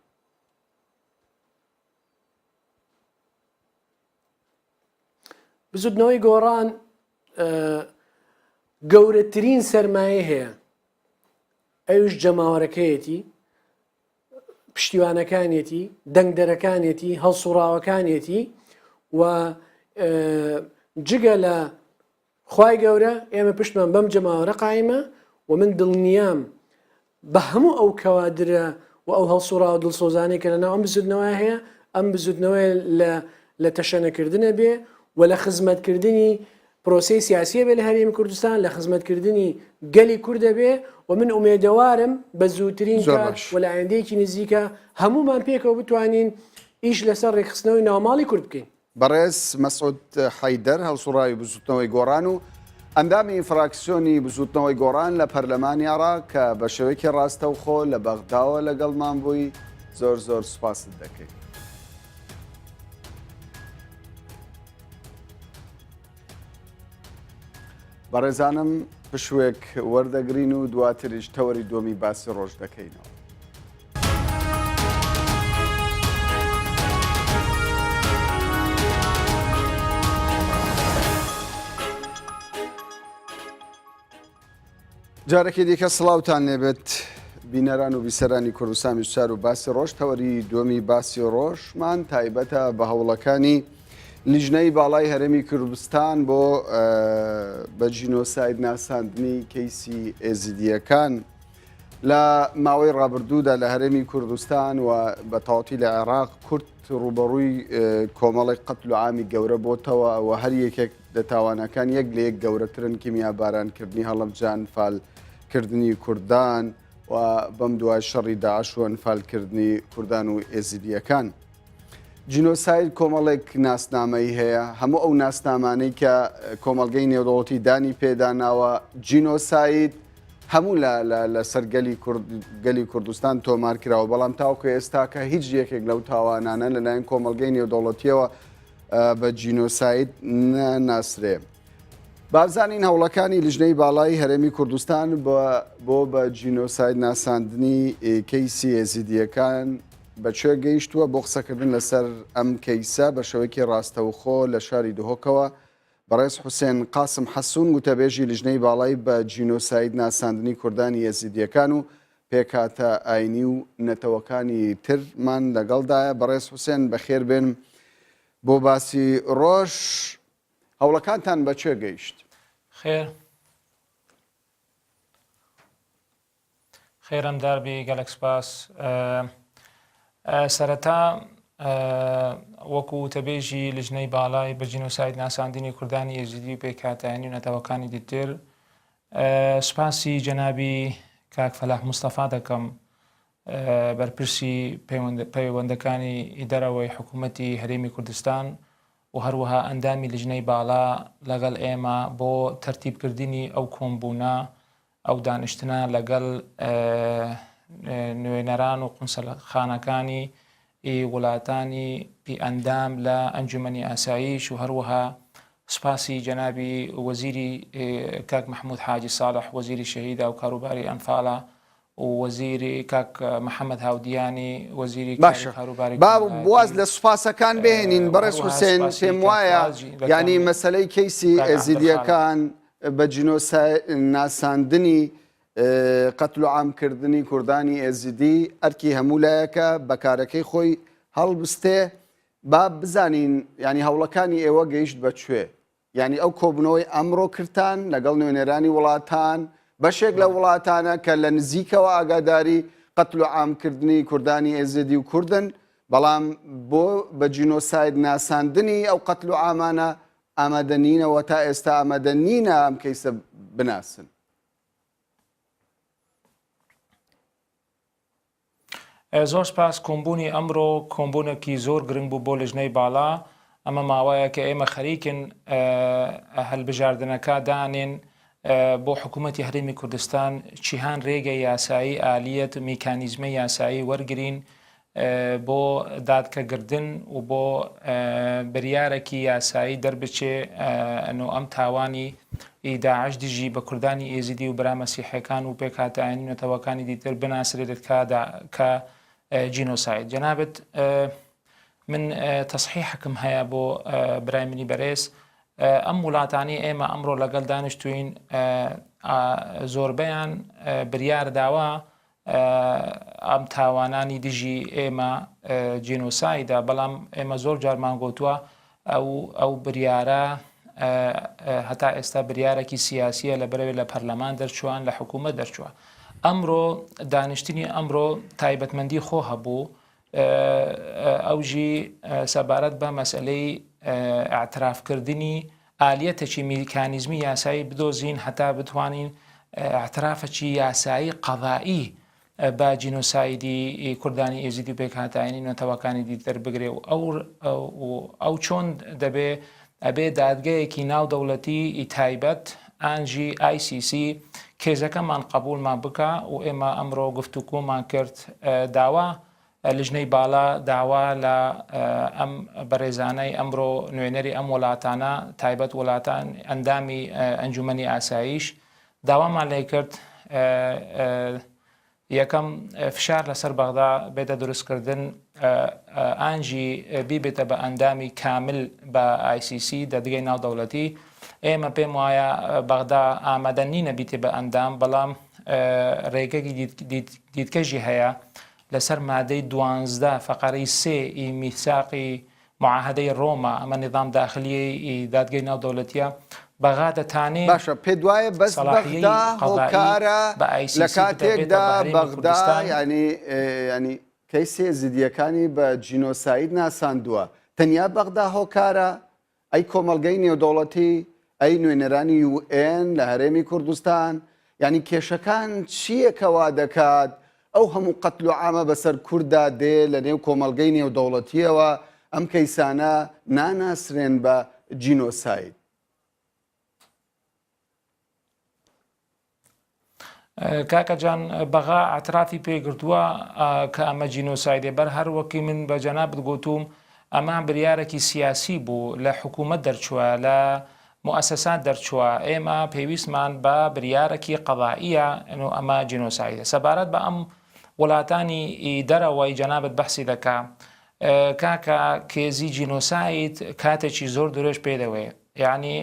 بزوتنەوەی گۆڕان گەورەترین سەرمایەی هەیە ئەویش جەماوەرەکەیەتی، پشتیوانەکانیەتی، دەنگدەرەکانیەتی، هەڵسوڕاوەکانیەتی و جگە لە خوای گەورە ئێمە پشتمان بەم جەماوەرە قایمە و من دڵنیام بە هەموو ئەو کەوادرە و ئەو هەڵسوڕاوە دڵسۆزانەی کە لەناو ئەم بزوتنەوەیە هەیە، ئەم بزوتنەوەیە لە لە تەشەنەکردنە بێ و لە خزمەتکردنی پرۆسەی سیاسیە بێ لە هەرێمی کوردستان، لە خزمەتکردنی گەلی کوردە بێ و من ئومێدەوارم بە زووترین زۆر کات باش. و لە ئایندەیەکی نزیکە هەموومان پێکەوە بتوانین ئیش لەسەر ڕێکخستنەوەی ناوماڵی کورد بکەین. بەڕێز مەسعود حەیدەر هەڵسوڕاوی بزوتنەوەی گۆڕان و ئەندامی فراکسیۆنی بزوتنەوەی گۆڕان لە پەرلەمانی عێراق کە بە شێوەیەکی ڕاستەوخۆ لە بەغداوە لەگەڵمان بووی زۆر زۆر سوپاست دەکەین. بەڕێزانم پشوێک وەردەگرین و دواتریش تەوەری دووەمی باسی ڕۆژ دەکەینەوە. جارێکی دیکە سڵاوتان لێبێت بینەران و بیسەرانی کوردستان 24 و باسی ڕۆژ تەوەری دووەمی باسی ڕۆژمان تایبەتە بە هەوڵەکانی لیژنەی باڵای هەرێمی کوردستان بۆ بە جینۆساید ناساندنی کەیسی ئێزیدیەکان. لە ماوەی ڕابردوودا لە هەرێمی کوردستان و بە تەواوەتی لە عێراق کورد ڕووبەڕووی کۆمەڵێک قەتل و عامی گەورە بۆتەوە و هەر یەکێک لە تاوانەکان یەک لە یەک گەورەترن کیمیابارانکردنی هەڵەبجە ئەنفالکردنی کوردان و بەم دوای شەڕی داعش و ئەنفالکردنی کوردان و ئێزیدیەکان. جینۆساید کۆمەڵێک ناسنامەی هەیە، هەموو ئەو ناسنامانەی کە کۆمەڵگەی نێودەوڵەتی دانی پێداناوە جینۆساید هەموو لەسەر گەلی کورد گەلی کوردستان تۆمار کراوە، بەڵام تاوەکو ئێستاکە هیچ یەکێک لەو تاوانانە لەلایەن کۆمەڵگەی نێودەوڵەتیەوە بە جینۆساید ناناسرێ. بابزانین هەوڵەکانی لیژنەی باڵای هەرێمی کوردستان بۆ بە جینۆساید ناساندنی کەیسی ئێزیدیەکان بە کوێ گەیشتووە؟ بۆ قسەکردن لەسەر ئەم کەیسە بە شێوەیەکی ڕاستەوخۆ لە شاری دهۆکەوە بەڕێز حوسێن قاسم حەسون وتەبێژی لیژنەی باڵای بە جینۆساید ناساندنی کوردانی ئێزیدیەکان و پێکهاتە ئاینی و نەتەوەکانی ترمان لەگەڵدایە. بەڕێز حوسێن بەخێر بێن بۆ باسی ڕۆژ. هەوڵەکانتان بە کوێ گەیشت؟ خێر خێرم داربی گەلەک سپاس سەرەتا وەکو وتەبێژی لژنەی باڵای بە جینۆساید ناساندنی کوردانی ئێزیدی و پێکهاتایانی و نەتەوەکانی دیتر سپاسی جەنابی کاک فەلاح مستەفا دەکەم بەرپرسی پەیوەندەکانی دەرەوەی حکوومەتی هەرێمی کوردستان و هەروەها ئەندامی لیژنەی باڵا لەگەڵ ئێمە بۆ تەرتیبکردنی ئەو کۆمبوونە، ئەو دانیشتنە لەگەڵ نوێنەران و قونسەلخانەکانی وڵاتانی ئەندام لە ئەنجومەنی ئاسایش و هەروەها سوپاسی جەنابی وەزیری کاک مەحمود حاجی ساڵح وەزیری شەهیدا و کاروباری ئەنفالە و وەزیری کاک محەمەد هاودیانی وەزیری کاری باشە کاروباری با واز کۆمەڵایەتی لە سوپاسەکان بهێنین و بەڕێز هەروەها حوسێن سوپاسی پێم کاک وایە فاجی یعنی دەکەم مەسەلەی کەیسی کاک عەبدولخالق. ئێزیدیەکان بە جینۆسای ناساندنی قەتل و عام کردنی کوردانی ئێزیدی ئەرکی هەموو لایەکە بە کارەکەی خۆی هەڵبستێ با بزانین یعنی هەوڵەکانی ئێوە گەیشت بە کوێ یانی ئەو کۆبوونەوەی ئەمڕۆ کردتان لەگەڵ نوێنەرانی وڵاتان، بەشێک لە وڵاتانە کە لە نزیکەوە ئاگاداری قەتل و عامکردنی کوردانی ئێزیدی و کوردن، بەڵام بۆ بە جینۆساید ناساندنی ئەو قەتل و عامانە ئامادە نینە و تا ئێستا ئامادە نینە ئەم کەیسە بناسن. زۆر سپاس کۆمبوونی ئەمڕۆ کۆمبوونێکی زۆر گرنگ بوو بۆ لژنەی باڵا ئەمە ماوەیە کە ئێمە خەریکن هەلبژاردنەکە دانێن بۆ حکوومەتی هەرێمی کوردستان چیهان رێگە یاسایی ئالیەت میکانیزمە یاسایی وەرگین بۆ دادکەگردن و بۆ بریارەکی یاسایی دەربچێ ئەنۆ ئەم تاوانی ی داعش دژی بە کوردانی ئێزیدی و برا مەسیحیەکان و پێکهاتە ئاینی و نەتەوەکانی دیتر بناسرێت کە کە جینۆساید. جەنابت من تەسحیحەکم هەیە بۆ برای منی بەرێز ئەم وڵاتانی ئێمە ئەمڕۆ لەگەڵ دانیشتوین زۆربەیان بریار داوە ئەم تاوانانی دژی ئێمە جینۆسایدە، بەڵام ئێمە زۆر جارمان گۆتووە ئەو ئەو بریارە هەتا ئێستا بریارێکی سیاسیە لە بەرەوێ لە پەرلەمان دەرچووان لە حکوومەت دەرچووە. ئەمڕۆ دانیشتنی ئەمڕۆ تایبەتمەندی خۆ هەبوو ئەوژی سەبارەت بە مەسئلەی ئاعترافکردنی ئالیەتێکی میکانیزمی یاسایی بدۆزین هەتا بتوانین ئیعترافەکی یاسایی قەزایی بە جینۆسایدی کوردانی ئێزیدی و پێکهاتایانی نەتەوەکانی دی دەربگرێ و ئەو ئەو چۆن دەبێ ئەبێ دادگەیەکی ناو دەوڵەتی تایبەت ئانژی ICC کێزەکەمان قبولمان بکە و ئێمە ئەمڕۆ گفتوگۆمان کرد داوا لیژنەی باڵا داوا لە ئەم بەڕێزانەی ئەمڕۆ نوێنەری ئەم وڵاتانە تایبەت وڵاتان ئەندامی ئەنجومەنی ئاسایش داوامان لێ کرد یەکەم فشار لەسەر بەغدا بێتە دروستکردن ئانژی بیبێتە بە ئەندامی کامل بە ICC دەدگەی ناودەوڵەتی ئێمە پێم وایە بەغدا ئامادە نینە بیتێ بە ئەندام بەڵام ڕێگەی دیتکەژی هەیە لەسەر مادەی دوانزدە فەقەرەی سێ ی میساقی معاهدەی ڕۆما، ئەمە نیزام داخلیی ی دادگەی ناودەولەتیە، بەغا دەتانێ باشە پێت وایە بەس سەڵاحیەی بەغدا قەزایی هۆکارە بە ئای سی لە سی بدە بێتە کاتێکدا بە هەرێمی بەغدا کوردستان؟ یانی یانی کەیسی ئێزیدیەکانی بە جینۆساید ناساندووە تەنیا بەغدا هۆکارە ئەی کۆمەڵگەی نێودەوڵەتی، ئەی نوێنەرانی یو ئێن لە هەرێمی کوردستان، یانی کێشەکان چییە کە وا دەکات ئەو هەموو قەتل و عامە بەسەر کورددا دێ لە نێو کۆمەڵگەی نێودەوڵەتییەوە ئەم کەیسانە ناناسرێن بە جینۆساید؟ کاکە جان بەغا ئەترافی پێگرتووە کە ئەمە جینۆسایدێ بەر هەر وەکی من بە جەنابت گوتوم ئەمە بریارێکی سیاسی بوو لە حکوومەت دەرچووە لە موسەسات دەرچووە ئێمە پێویستمان بە بریارێکی قەضائیە ئەنو ئەمە جینۆسایدە سەبارەت بە ئەم وڵاتانی دەرەوەی جەنابت بەحسی دەکا کاکە کێزی جینۆساید کاتێکی زۆر درێژ پێ دەوێ یعنی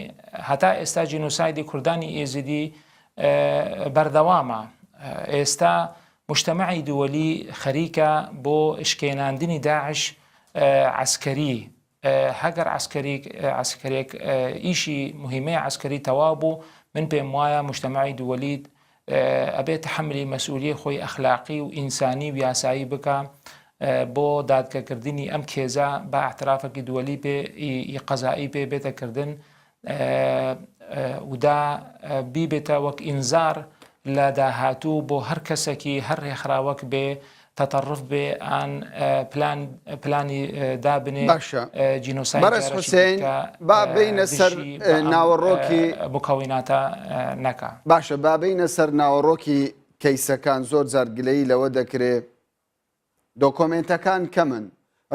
هەتا ئێستا جینۆسایدی کوردانی ئێزیدی بەردەوامە ئێستا مجتمعی دووەلی خەریکە بۆ شکێناندنی داعش عسکەری هەگەر عسکەریک عسکەرێک ئیشی مهمەی عسکەری تەواو بوو من پێم وایە مجتمعی دووەلیت ئەبێ تەحەملی مەسئولیەی خۆی ئەخلاقی و ئینسانی و یاسایی بکا بۆ دادگەکردنی ئەم کێزە با اعترافێکی دووەلی پێ ی قەزایی پێ بێتە کردن ودا بیبێتە وەک ئینزار لە داهاتوو بۆ هەر کەسێکی هەر ڕێکخراوەک بێ تەتەڕف بێ ئان پلان پلانی دابنێ باشە جینۆساید بەڕێز جارێکی حوسێن دیکە با بێینە سەر دژی بە ئەم ناوەڕۆکی مکەویناتە نەکا. باشە با بێینە سەر ناوەڕۆکی کەیسەکان زۆر جار گلەیی لەوە دەکرێ دۆکۆمێنتەکان کەمن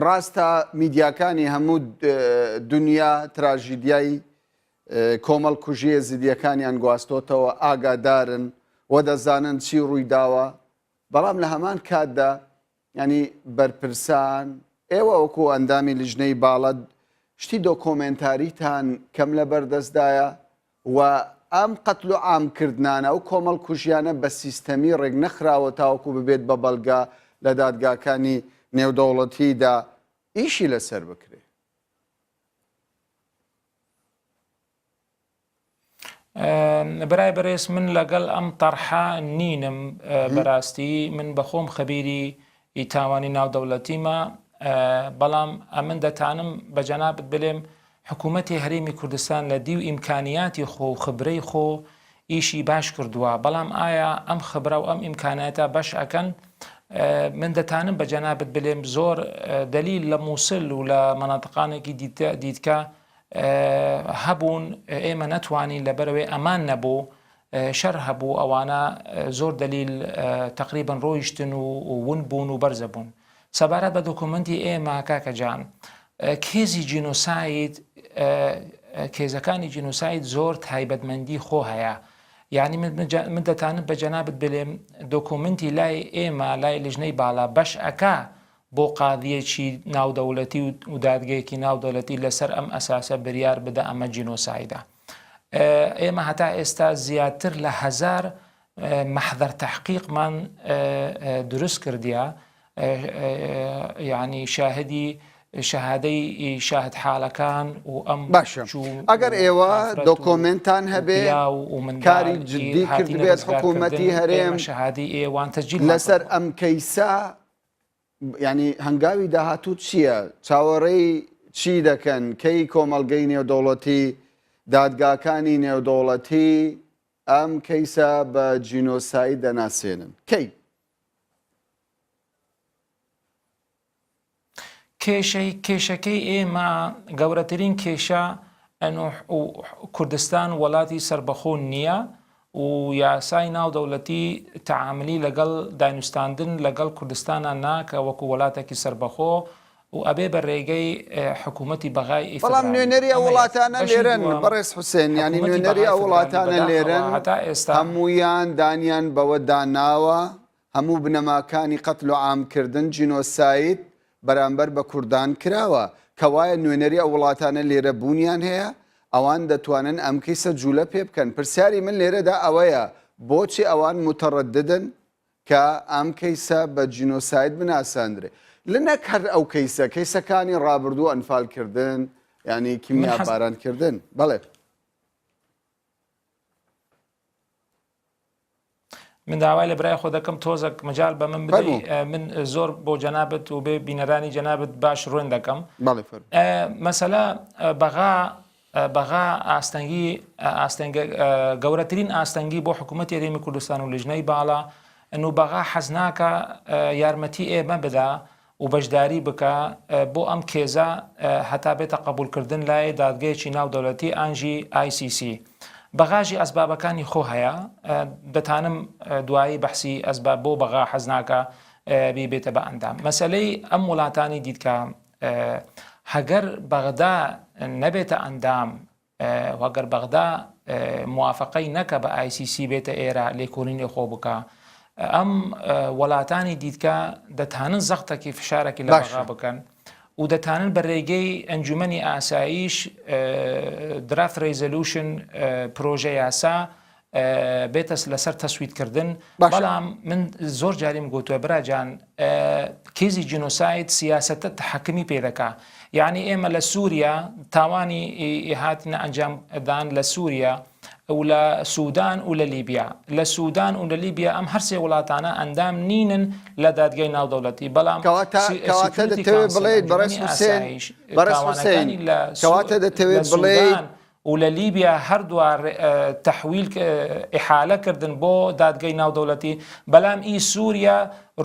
ڕاستە میدیاکانی هەموو دنیا تراژیدیای کۆمەڵکوژی ئێزیدیەکانیان گواستۆتەوە ئاگادارن و دەزانن چی ڕووی داوە بەڵام لە هەمان کاتدا یانی بەرپرسان، ئێوە وەکو ئەندامی لیژنەی باڵا شتی دۆکۆمێنتاریتان کەم لە بەردەستدایە و ئەم قەتل و عام کردنانە ئەو کۆمەڵکوژیانە بە سیستەمی ڕێکنەخراوە تاوەکو ببێت بە بەڵگە لە دادگاکانی نێودەوڵەتیدا ئیشی لەسەر بکرێ. برای بەرێز من لەگەڵ ئەم تەرحە نینم بەراستی من بەخۆم خەبیری ی تاوانی ناودەوڵەتیمە بەڵام ئەمن دەتانم بە جەنابت بلێم حکوومەتی هەرێمی کوردستان لە دیو ئیمکانیاتی خۆ و خبرەی خۆ ئیشی باش کردووە بەڵام ئایا ئەم خبرە و ئەم ئیمکاناتە بەش ئەکەن من دەتانم بە جەنابت بلێم زۆر دەلیل لە مووسل و لە مەناتقانێکی دیتکە هەبوون ئێمە نەتوانین لەبەرەوەی ئەمان نەبوو شەر هەبوو ئەوانە زۆر دەلیل تەقریبەن ڕۆیشتن و ون بوون و بەرزە بوون سەبارەت بە دۆکۆمنتی ئێمە کاکە جان کێزی جینۆساید کێزەکانی جینۆساید زۆر تایبەتمەندی خۆ هەیە یعنی من دەتانم بە جەنابت بلێم دۆکۆمنتی لای ئێمە لای لژنەی باڵا بەش ئەکا بۆ قازیەکی ناودەولەتی و دادگەیەکی ناودەولەتی لەسەر ئەم ئەساسە بریار بدە ئەمە جینۆسایدە ئێمە هەتا ئێستا زیاتر لە هەزار مەحضەر تەحقیقمان دروست کردیە یعنی شاهدی شەهادەی شاهد حاڵەکان و ئەم باشە ئەگەر ئێوە دۆکۆمنتان هەبێ کاری جدی کردبێت حکوومەتی هەرێم شەهادی ئێوان تەسجیل لەسەر ئەم کەیسە یانی هەنگاوی داهاتوو چییە؟ چاوەڕێی چی دەکەن؟ کەی کۆمەڵگەی نێودەوڵەتی، دادگاکانی نێودەوڵەتی ئەم کەیسە بە جینۆساید دەناسێنن؟ کەی؟ کێشەی کێشەکەی ئێمە گەورەترین کێشە ئەنو کوردستان وەلاتی سەربەخۆ نییە و یاسای ناودەولەتی تەعاملی لەگەڵ دانوستاندن لەگەڵ کوردستانا ناکە وەکو وەلاتەکی سەربەخۆ و ئەبێ بە رێگەی حکوومەتی بەغای ی بەڵام فدرالی. نوێنەری ئەو ئەمە یەک. وڵاتانە بەشی لێرەن دووەم، بەڕێز حوسێن یانی حکوومەتی نوێنەری بەغای ئەو فدرالی وڵاتانە بەداخەوە لێرەن هەتا ئێستا هەموویان دانیان بەوە داناوە هەموو بنەماکانی قەتل و عام کردن جینۆساید بەرامبەر بە کوردان کراوە، کەوایە نوێنەری ئەو وڵاتانە لێرە بوونیان هەیە، ئەوان دەتوانن ئەم کەیسە جولە پێ بکەن، پرسیاری من لێرەدا ئەوەیە بۆچی ئەوان موتەڕەددن کە ئەم کەیسە بە جینۆساید بناساندرێ؟ لە نەک هەر ئەو کەیسە، کەیسەکانی ڕابردوو ئەنفال کردن، یانی من کیمیا حەز باران کردن. بەڵێ. من داوای لە برای خۆ دەکەم تۆزەک مەجال بە من بدەی فەرموو. من زۆر بۆ جەنابت و بێ بینەرانی جەنابت باش ڕوێن دەکەم بەڵێ فەرموو. مەسەلە بەغا بەغا ئاستەنگی ئاستەنگە گەورەترین ئاستەنگی بۆ حکوومەتی هەرێمی کوردستان و لیژنەی باڵا ئەنو بەغا حەز ناکە یارمەتی ئێمە بدا و بەشداری بکا بۆ ئەم کێزە هەتا بێتە قەبوول کردن لای دادگەیەکی ناودەولەتی ئانژی ICC. بەغاژی ئەسبابەکانی خۆ هەیە دەتانم دوایی بەحسی ئەسباب بۆ بەغا حەز ناکا بیبێتە بە ئەندام. مەسەلەی ئەم وڵاتانی دیتکە هەگەر بەغدا نەبێتە ئەندام و گەر بەغدا موافقەی نەکا بە ICC بێتە ئێرە لێکۆلینی خۆ بکا ئەم وەلاتانی دیتکە دەتانن زەختەکی فشارەکی لە بەغا بکەن و دەتانن بە رێگەی ئەنجومەنی ئاسایش draft resolution پرۆژە یاسا بێتە لەسەر تەسویت کردن بەڵام من زۆر جاریم گوتووە براجان کیزی جینۆساید سیاسەتە تحکمی پێ دەکا یعنی ئێمە لە سووریا تاوانی هاتنە ئەنجامدان لە سووریا و لە سوودان و لە لیبیا لە سوودان و لە لیبیا ئەم هەرسێ وڵاتانە ئەندام نینن لە دادگای ناودەوڵەتی بەڵام کەواتە دەتەوێت بڵێیت بەڕێز حوسێن بەڕێز حوسێن کەواتە دەتەوێت بڵێیت و لە لیبیا هەردووا تەحویل ئیحالە کردن بۆ دادگەی ناودەولەتی بەلام ئی سوریا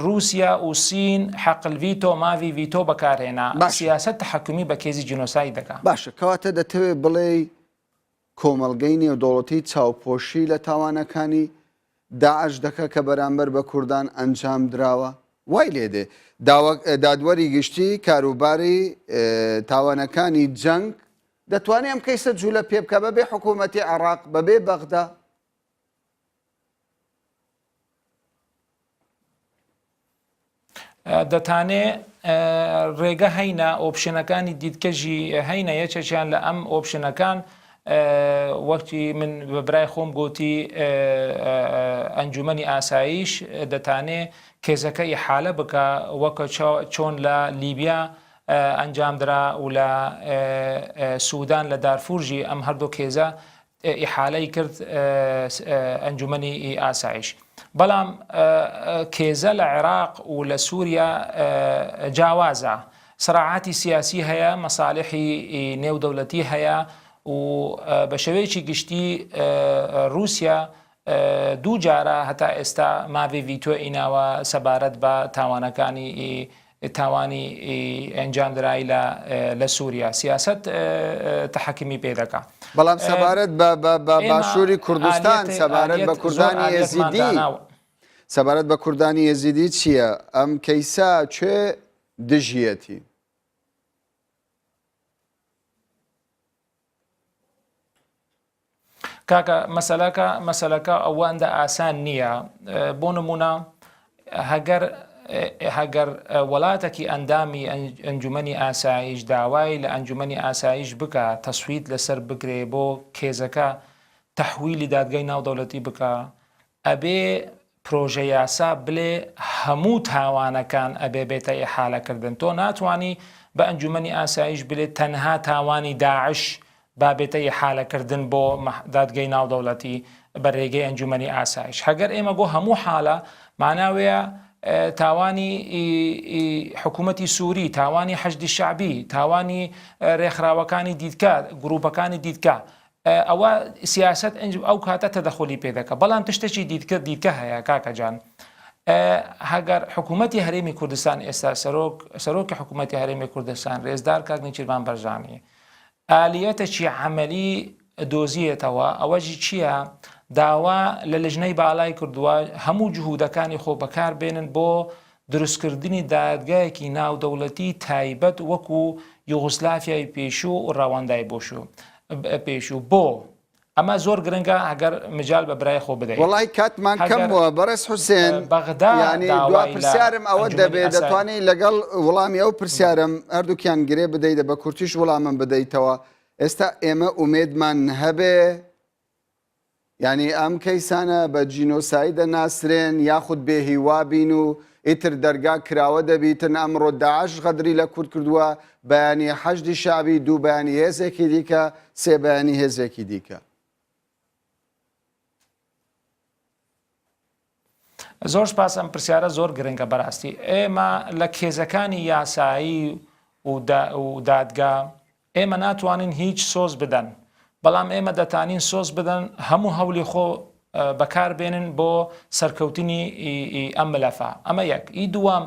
روسیا و سین حەق الڤیتۆ ماڤی ڤیتۆ بەکارهێنا باشە. سیاسەت تەحەکومی بە کێزی جینۆساید دەکا. باشە کەواتە دەتەوێ بڵێی کۆمەڵگەی نێودەوڵەتی چاوپۆشی لە تاوانەکانی داعش دەکا کە بەرامبەر بە کوردان ئەنجام دراوە؟ وای لێ دێ دادوەری گشتی کاروباری تاوانەکانی جەنگ دەتوانێ ئەم کەیسە جولە پێ بکا بەبێ حکوومەتی عێراق، بەبێ بەغدا؟ دەتانێ ڕێگە هەینە option ەکانی دیتکەژی هەینە یەکێکیان لە ئەم option ەکان وەکی من بە برای خۆم گوتی ئەنجومەنی ئاسایش دەتانێ case ەکە ئیحالە بکە وەکە چۆن لە لیبیا ئەنجامدرا و لە سودان لە دارفورژی ئەم هەردوو case ە. ئیحالەی کرد ئەنجومەنی ئاسایش. بەڵام کێزە لە عێراق و لە سووریا جیاوازە. سراعاتی سیاسی هەیە، مەسالحی نێودەولەتی هەیە و بە شێوەیەکی گشتی رووسیا دوو جارە هەتا ئێستا ماڤی ڤیتۆ ی ناوە سەبارەت بە تاوانەکانی تاوانی ئەنجامدرای لە لە سووریا سیاسەت تەحەکمی پێ دەکا. بەڵام سەبارەت بە بە بە باشووری کوردستان سەبارەت بە کوردانی ئێزیدی سەبارەت بە کوردانی ئێزیدی چییە؟ ئەم کەیسە کوێ دژیەتی؟ کاکە مەسەلەکە مەسەلەکە ئەوەندە ئاسان نییە بۆ نمونە هەگەر هەگەر وڵاتێکی ئەندامی ئەنجومەنی ئاسایش داوای لە ئەنجومەنی ئاسایش بکە تەسویت لەسەر بکرێ بۆ کێزەکە تەحویلی دادگای ناودەولەتی بکە ئەبێ پرۆژە یاسا بلێ هەموو تاوانەکان ئەبێ بێتە ئیحالە کردن تۆ ناتوانی بە ئەنجومەنی ئاسایش بلێ تەنها تاوانی داعش با بێتە ئیحالە کردن بۆ دادگەی ناودەوڵەتی بە رێگەی ئەنجومەنی ئاسایش هەگەر ئێمە گۆ هەموو حالە مانا وەیە تاوانی حکوومەتی سووری تاوانی حەشدی شەعبی تاوانی رێکخراوەکانی دیدکە گروپەکانی دیدکە ئەوە سیاسەت ئەو کاتە تەدەخولی پێ دەکا بەڵام تشتێکی دیکە دیکە هەیە کاکە جان هەگەر حکوومەتی هەرێمی کوردستان ئێستا سەرۆک سەرۆکی حکوومەتی هەرێمی کوردستان رێزدار کاک نێچیرڤان بەرزانی ئالیەتێکی عەمەلی دۆزیەتەوە ئەوەژی چییە داوا لە لژنەی باڵای کردووە هەموو جهودەکانی خۆ بەکار بێنن بۆ دروستکردنی دادگایەکی ناودەوڵەتی تایبەت وەکو یوغوسلافیای پێشوو و ڕەواندای بۆشوو پێشوو بۆ ئەمە زۆر گرنگە ئەگەر مجال بە برای خۆ بدەیت. وەڵای کاتمان کەم ئەگەر بووە بەڕێز حوسێن بەغدا یانی دوا داوای لە پرسیارم ئەوە ئەنجومەنی دەبێ ئاسای دەتوانی لەگەڵ وڵامی ئەو پرسیارم هەردووکیان گرێ بدەیتە بە کورتیش وڵامم بدەیتەوە ئێستا ئێمە ئومێدمان هەبێ یانی ئەم کەیسانە بە جینۆساید دەناسرێن یاخود بێ هیوا بین و ئیتر دەرگا کراوە دەبیتن ئەمڕۆ داعش غەدری لە کورد کردووە بەیانی حەشدی شەعبی دوو بەیانی هێزێکی دیکە سێ بەیانی هێزێکی دیکە. زۆر سپاس ئەم پرسیارە زۆر گرنگە بەراستی ئێمە لە کێزەکانی یاسایی و دادگا ئێمە ناتوانین هیچ سۆز بدەن، بەڵام ئێمە دەتانین سۆز بدەن هەموو هەولی خۆ بەکار بێنن بۆ سەرکەوتنی ئەم ملەفە. ئەمە یەک. ئی دووەم،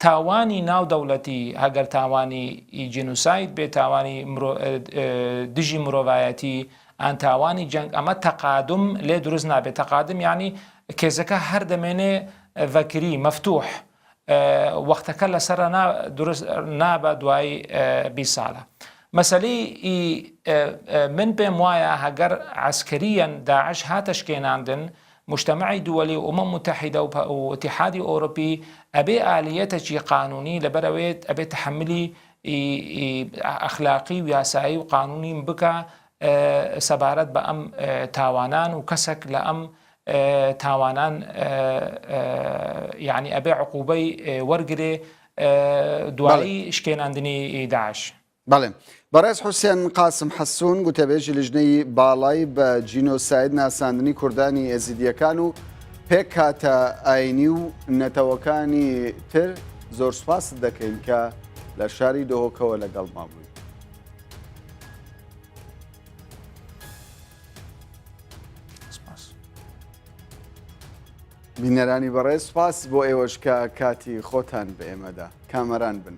تاوانی ناو دەوڵەتی هەگەر تاوانی جینوساید بێ، تاوانی دژی مرۆڤایەتی ئان تاوانی جەنگ، ئەمە تەقادوم لێ دروست نابێت. تەقادم یانی کێزەکە هەر دەمێنێ ڤەکری، مەفتوح. وەختەکە لەسەرە دروست نابە دوای 20 ساڵە مەسەلەی من پێم وایە هەگەر عسکەریەن داعش هاتە شکێناندن مجتمعی دووەلی و ئومەم متحدە و اتحادی ئەوروپی ئەبێ ئالیەتەکی قانونی لەبەرەوەیت ئەبێ تحملی ئەخلاقی و یاسایی و قانونیم بکە سەبارەت بە ئەم تاوانان و کەسێک لە ئەم تاوانان یعنی ئەبێ عقوبەی وەرگێ دوایی شکێناندنی داعش. بەڵێ بەڕێز حوسێن قاسم حەسون گوتەبێژی لیژنەی باڵای بە جینۆساید ناساندنی کوردانی ئێزیدیەکان و پێکهاتە ئاینی و نەتەوەکانی تر زۆر سوپاست دەکەین کە لە شاری دهۆکەوە لەگەڵمان بووی. بینەرانی بەڕێز سپاس بۆ ئێوەش کە کاتی خۆتان بە ئێمەدا کامەران بن.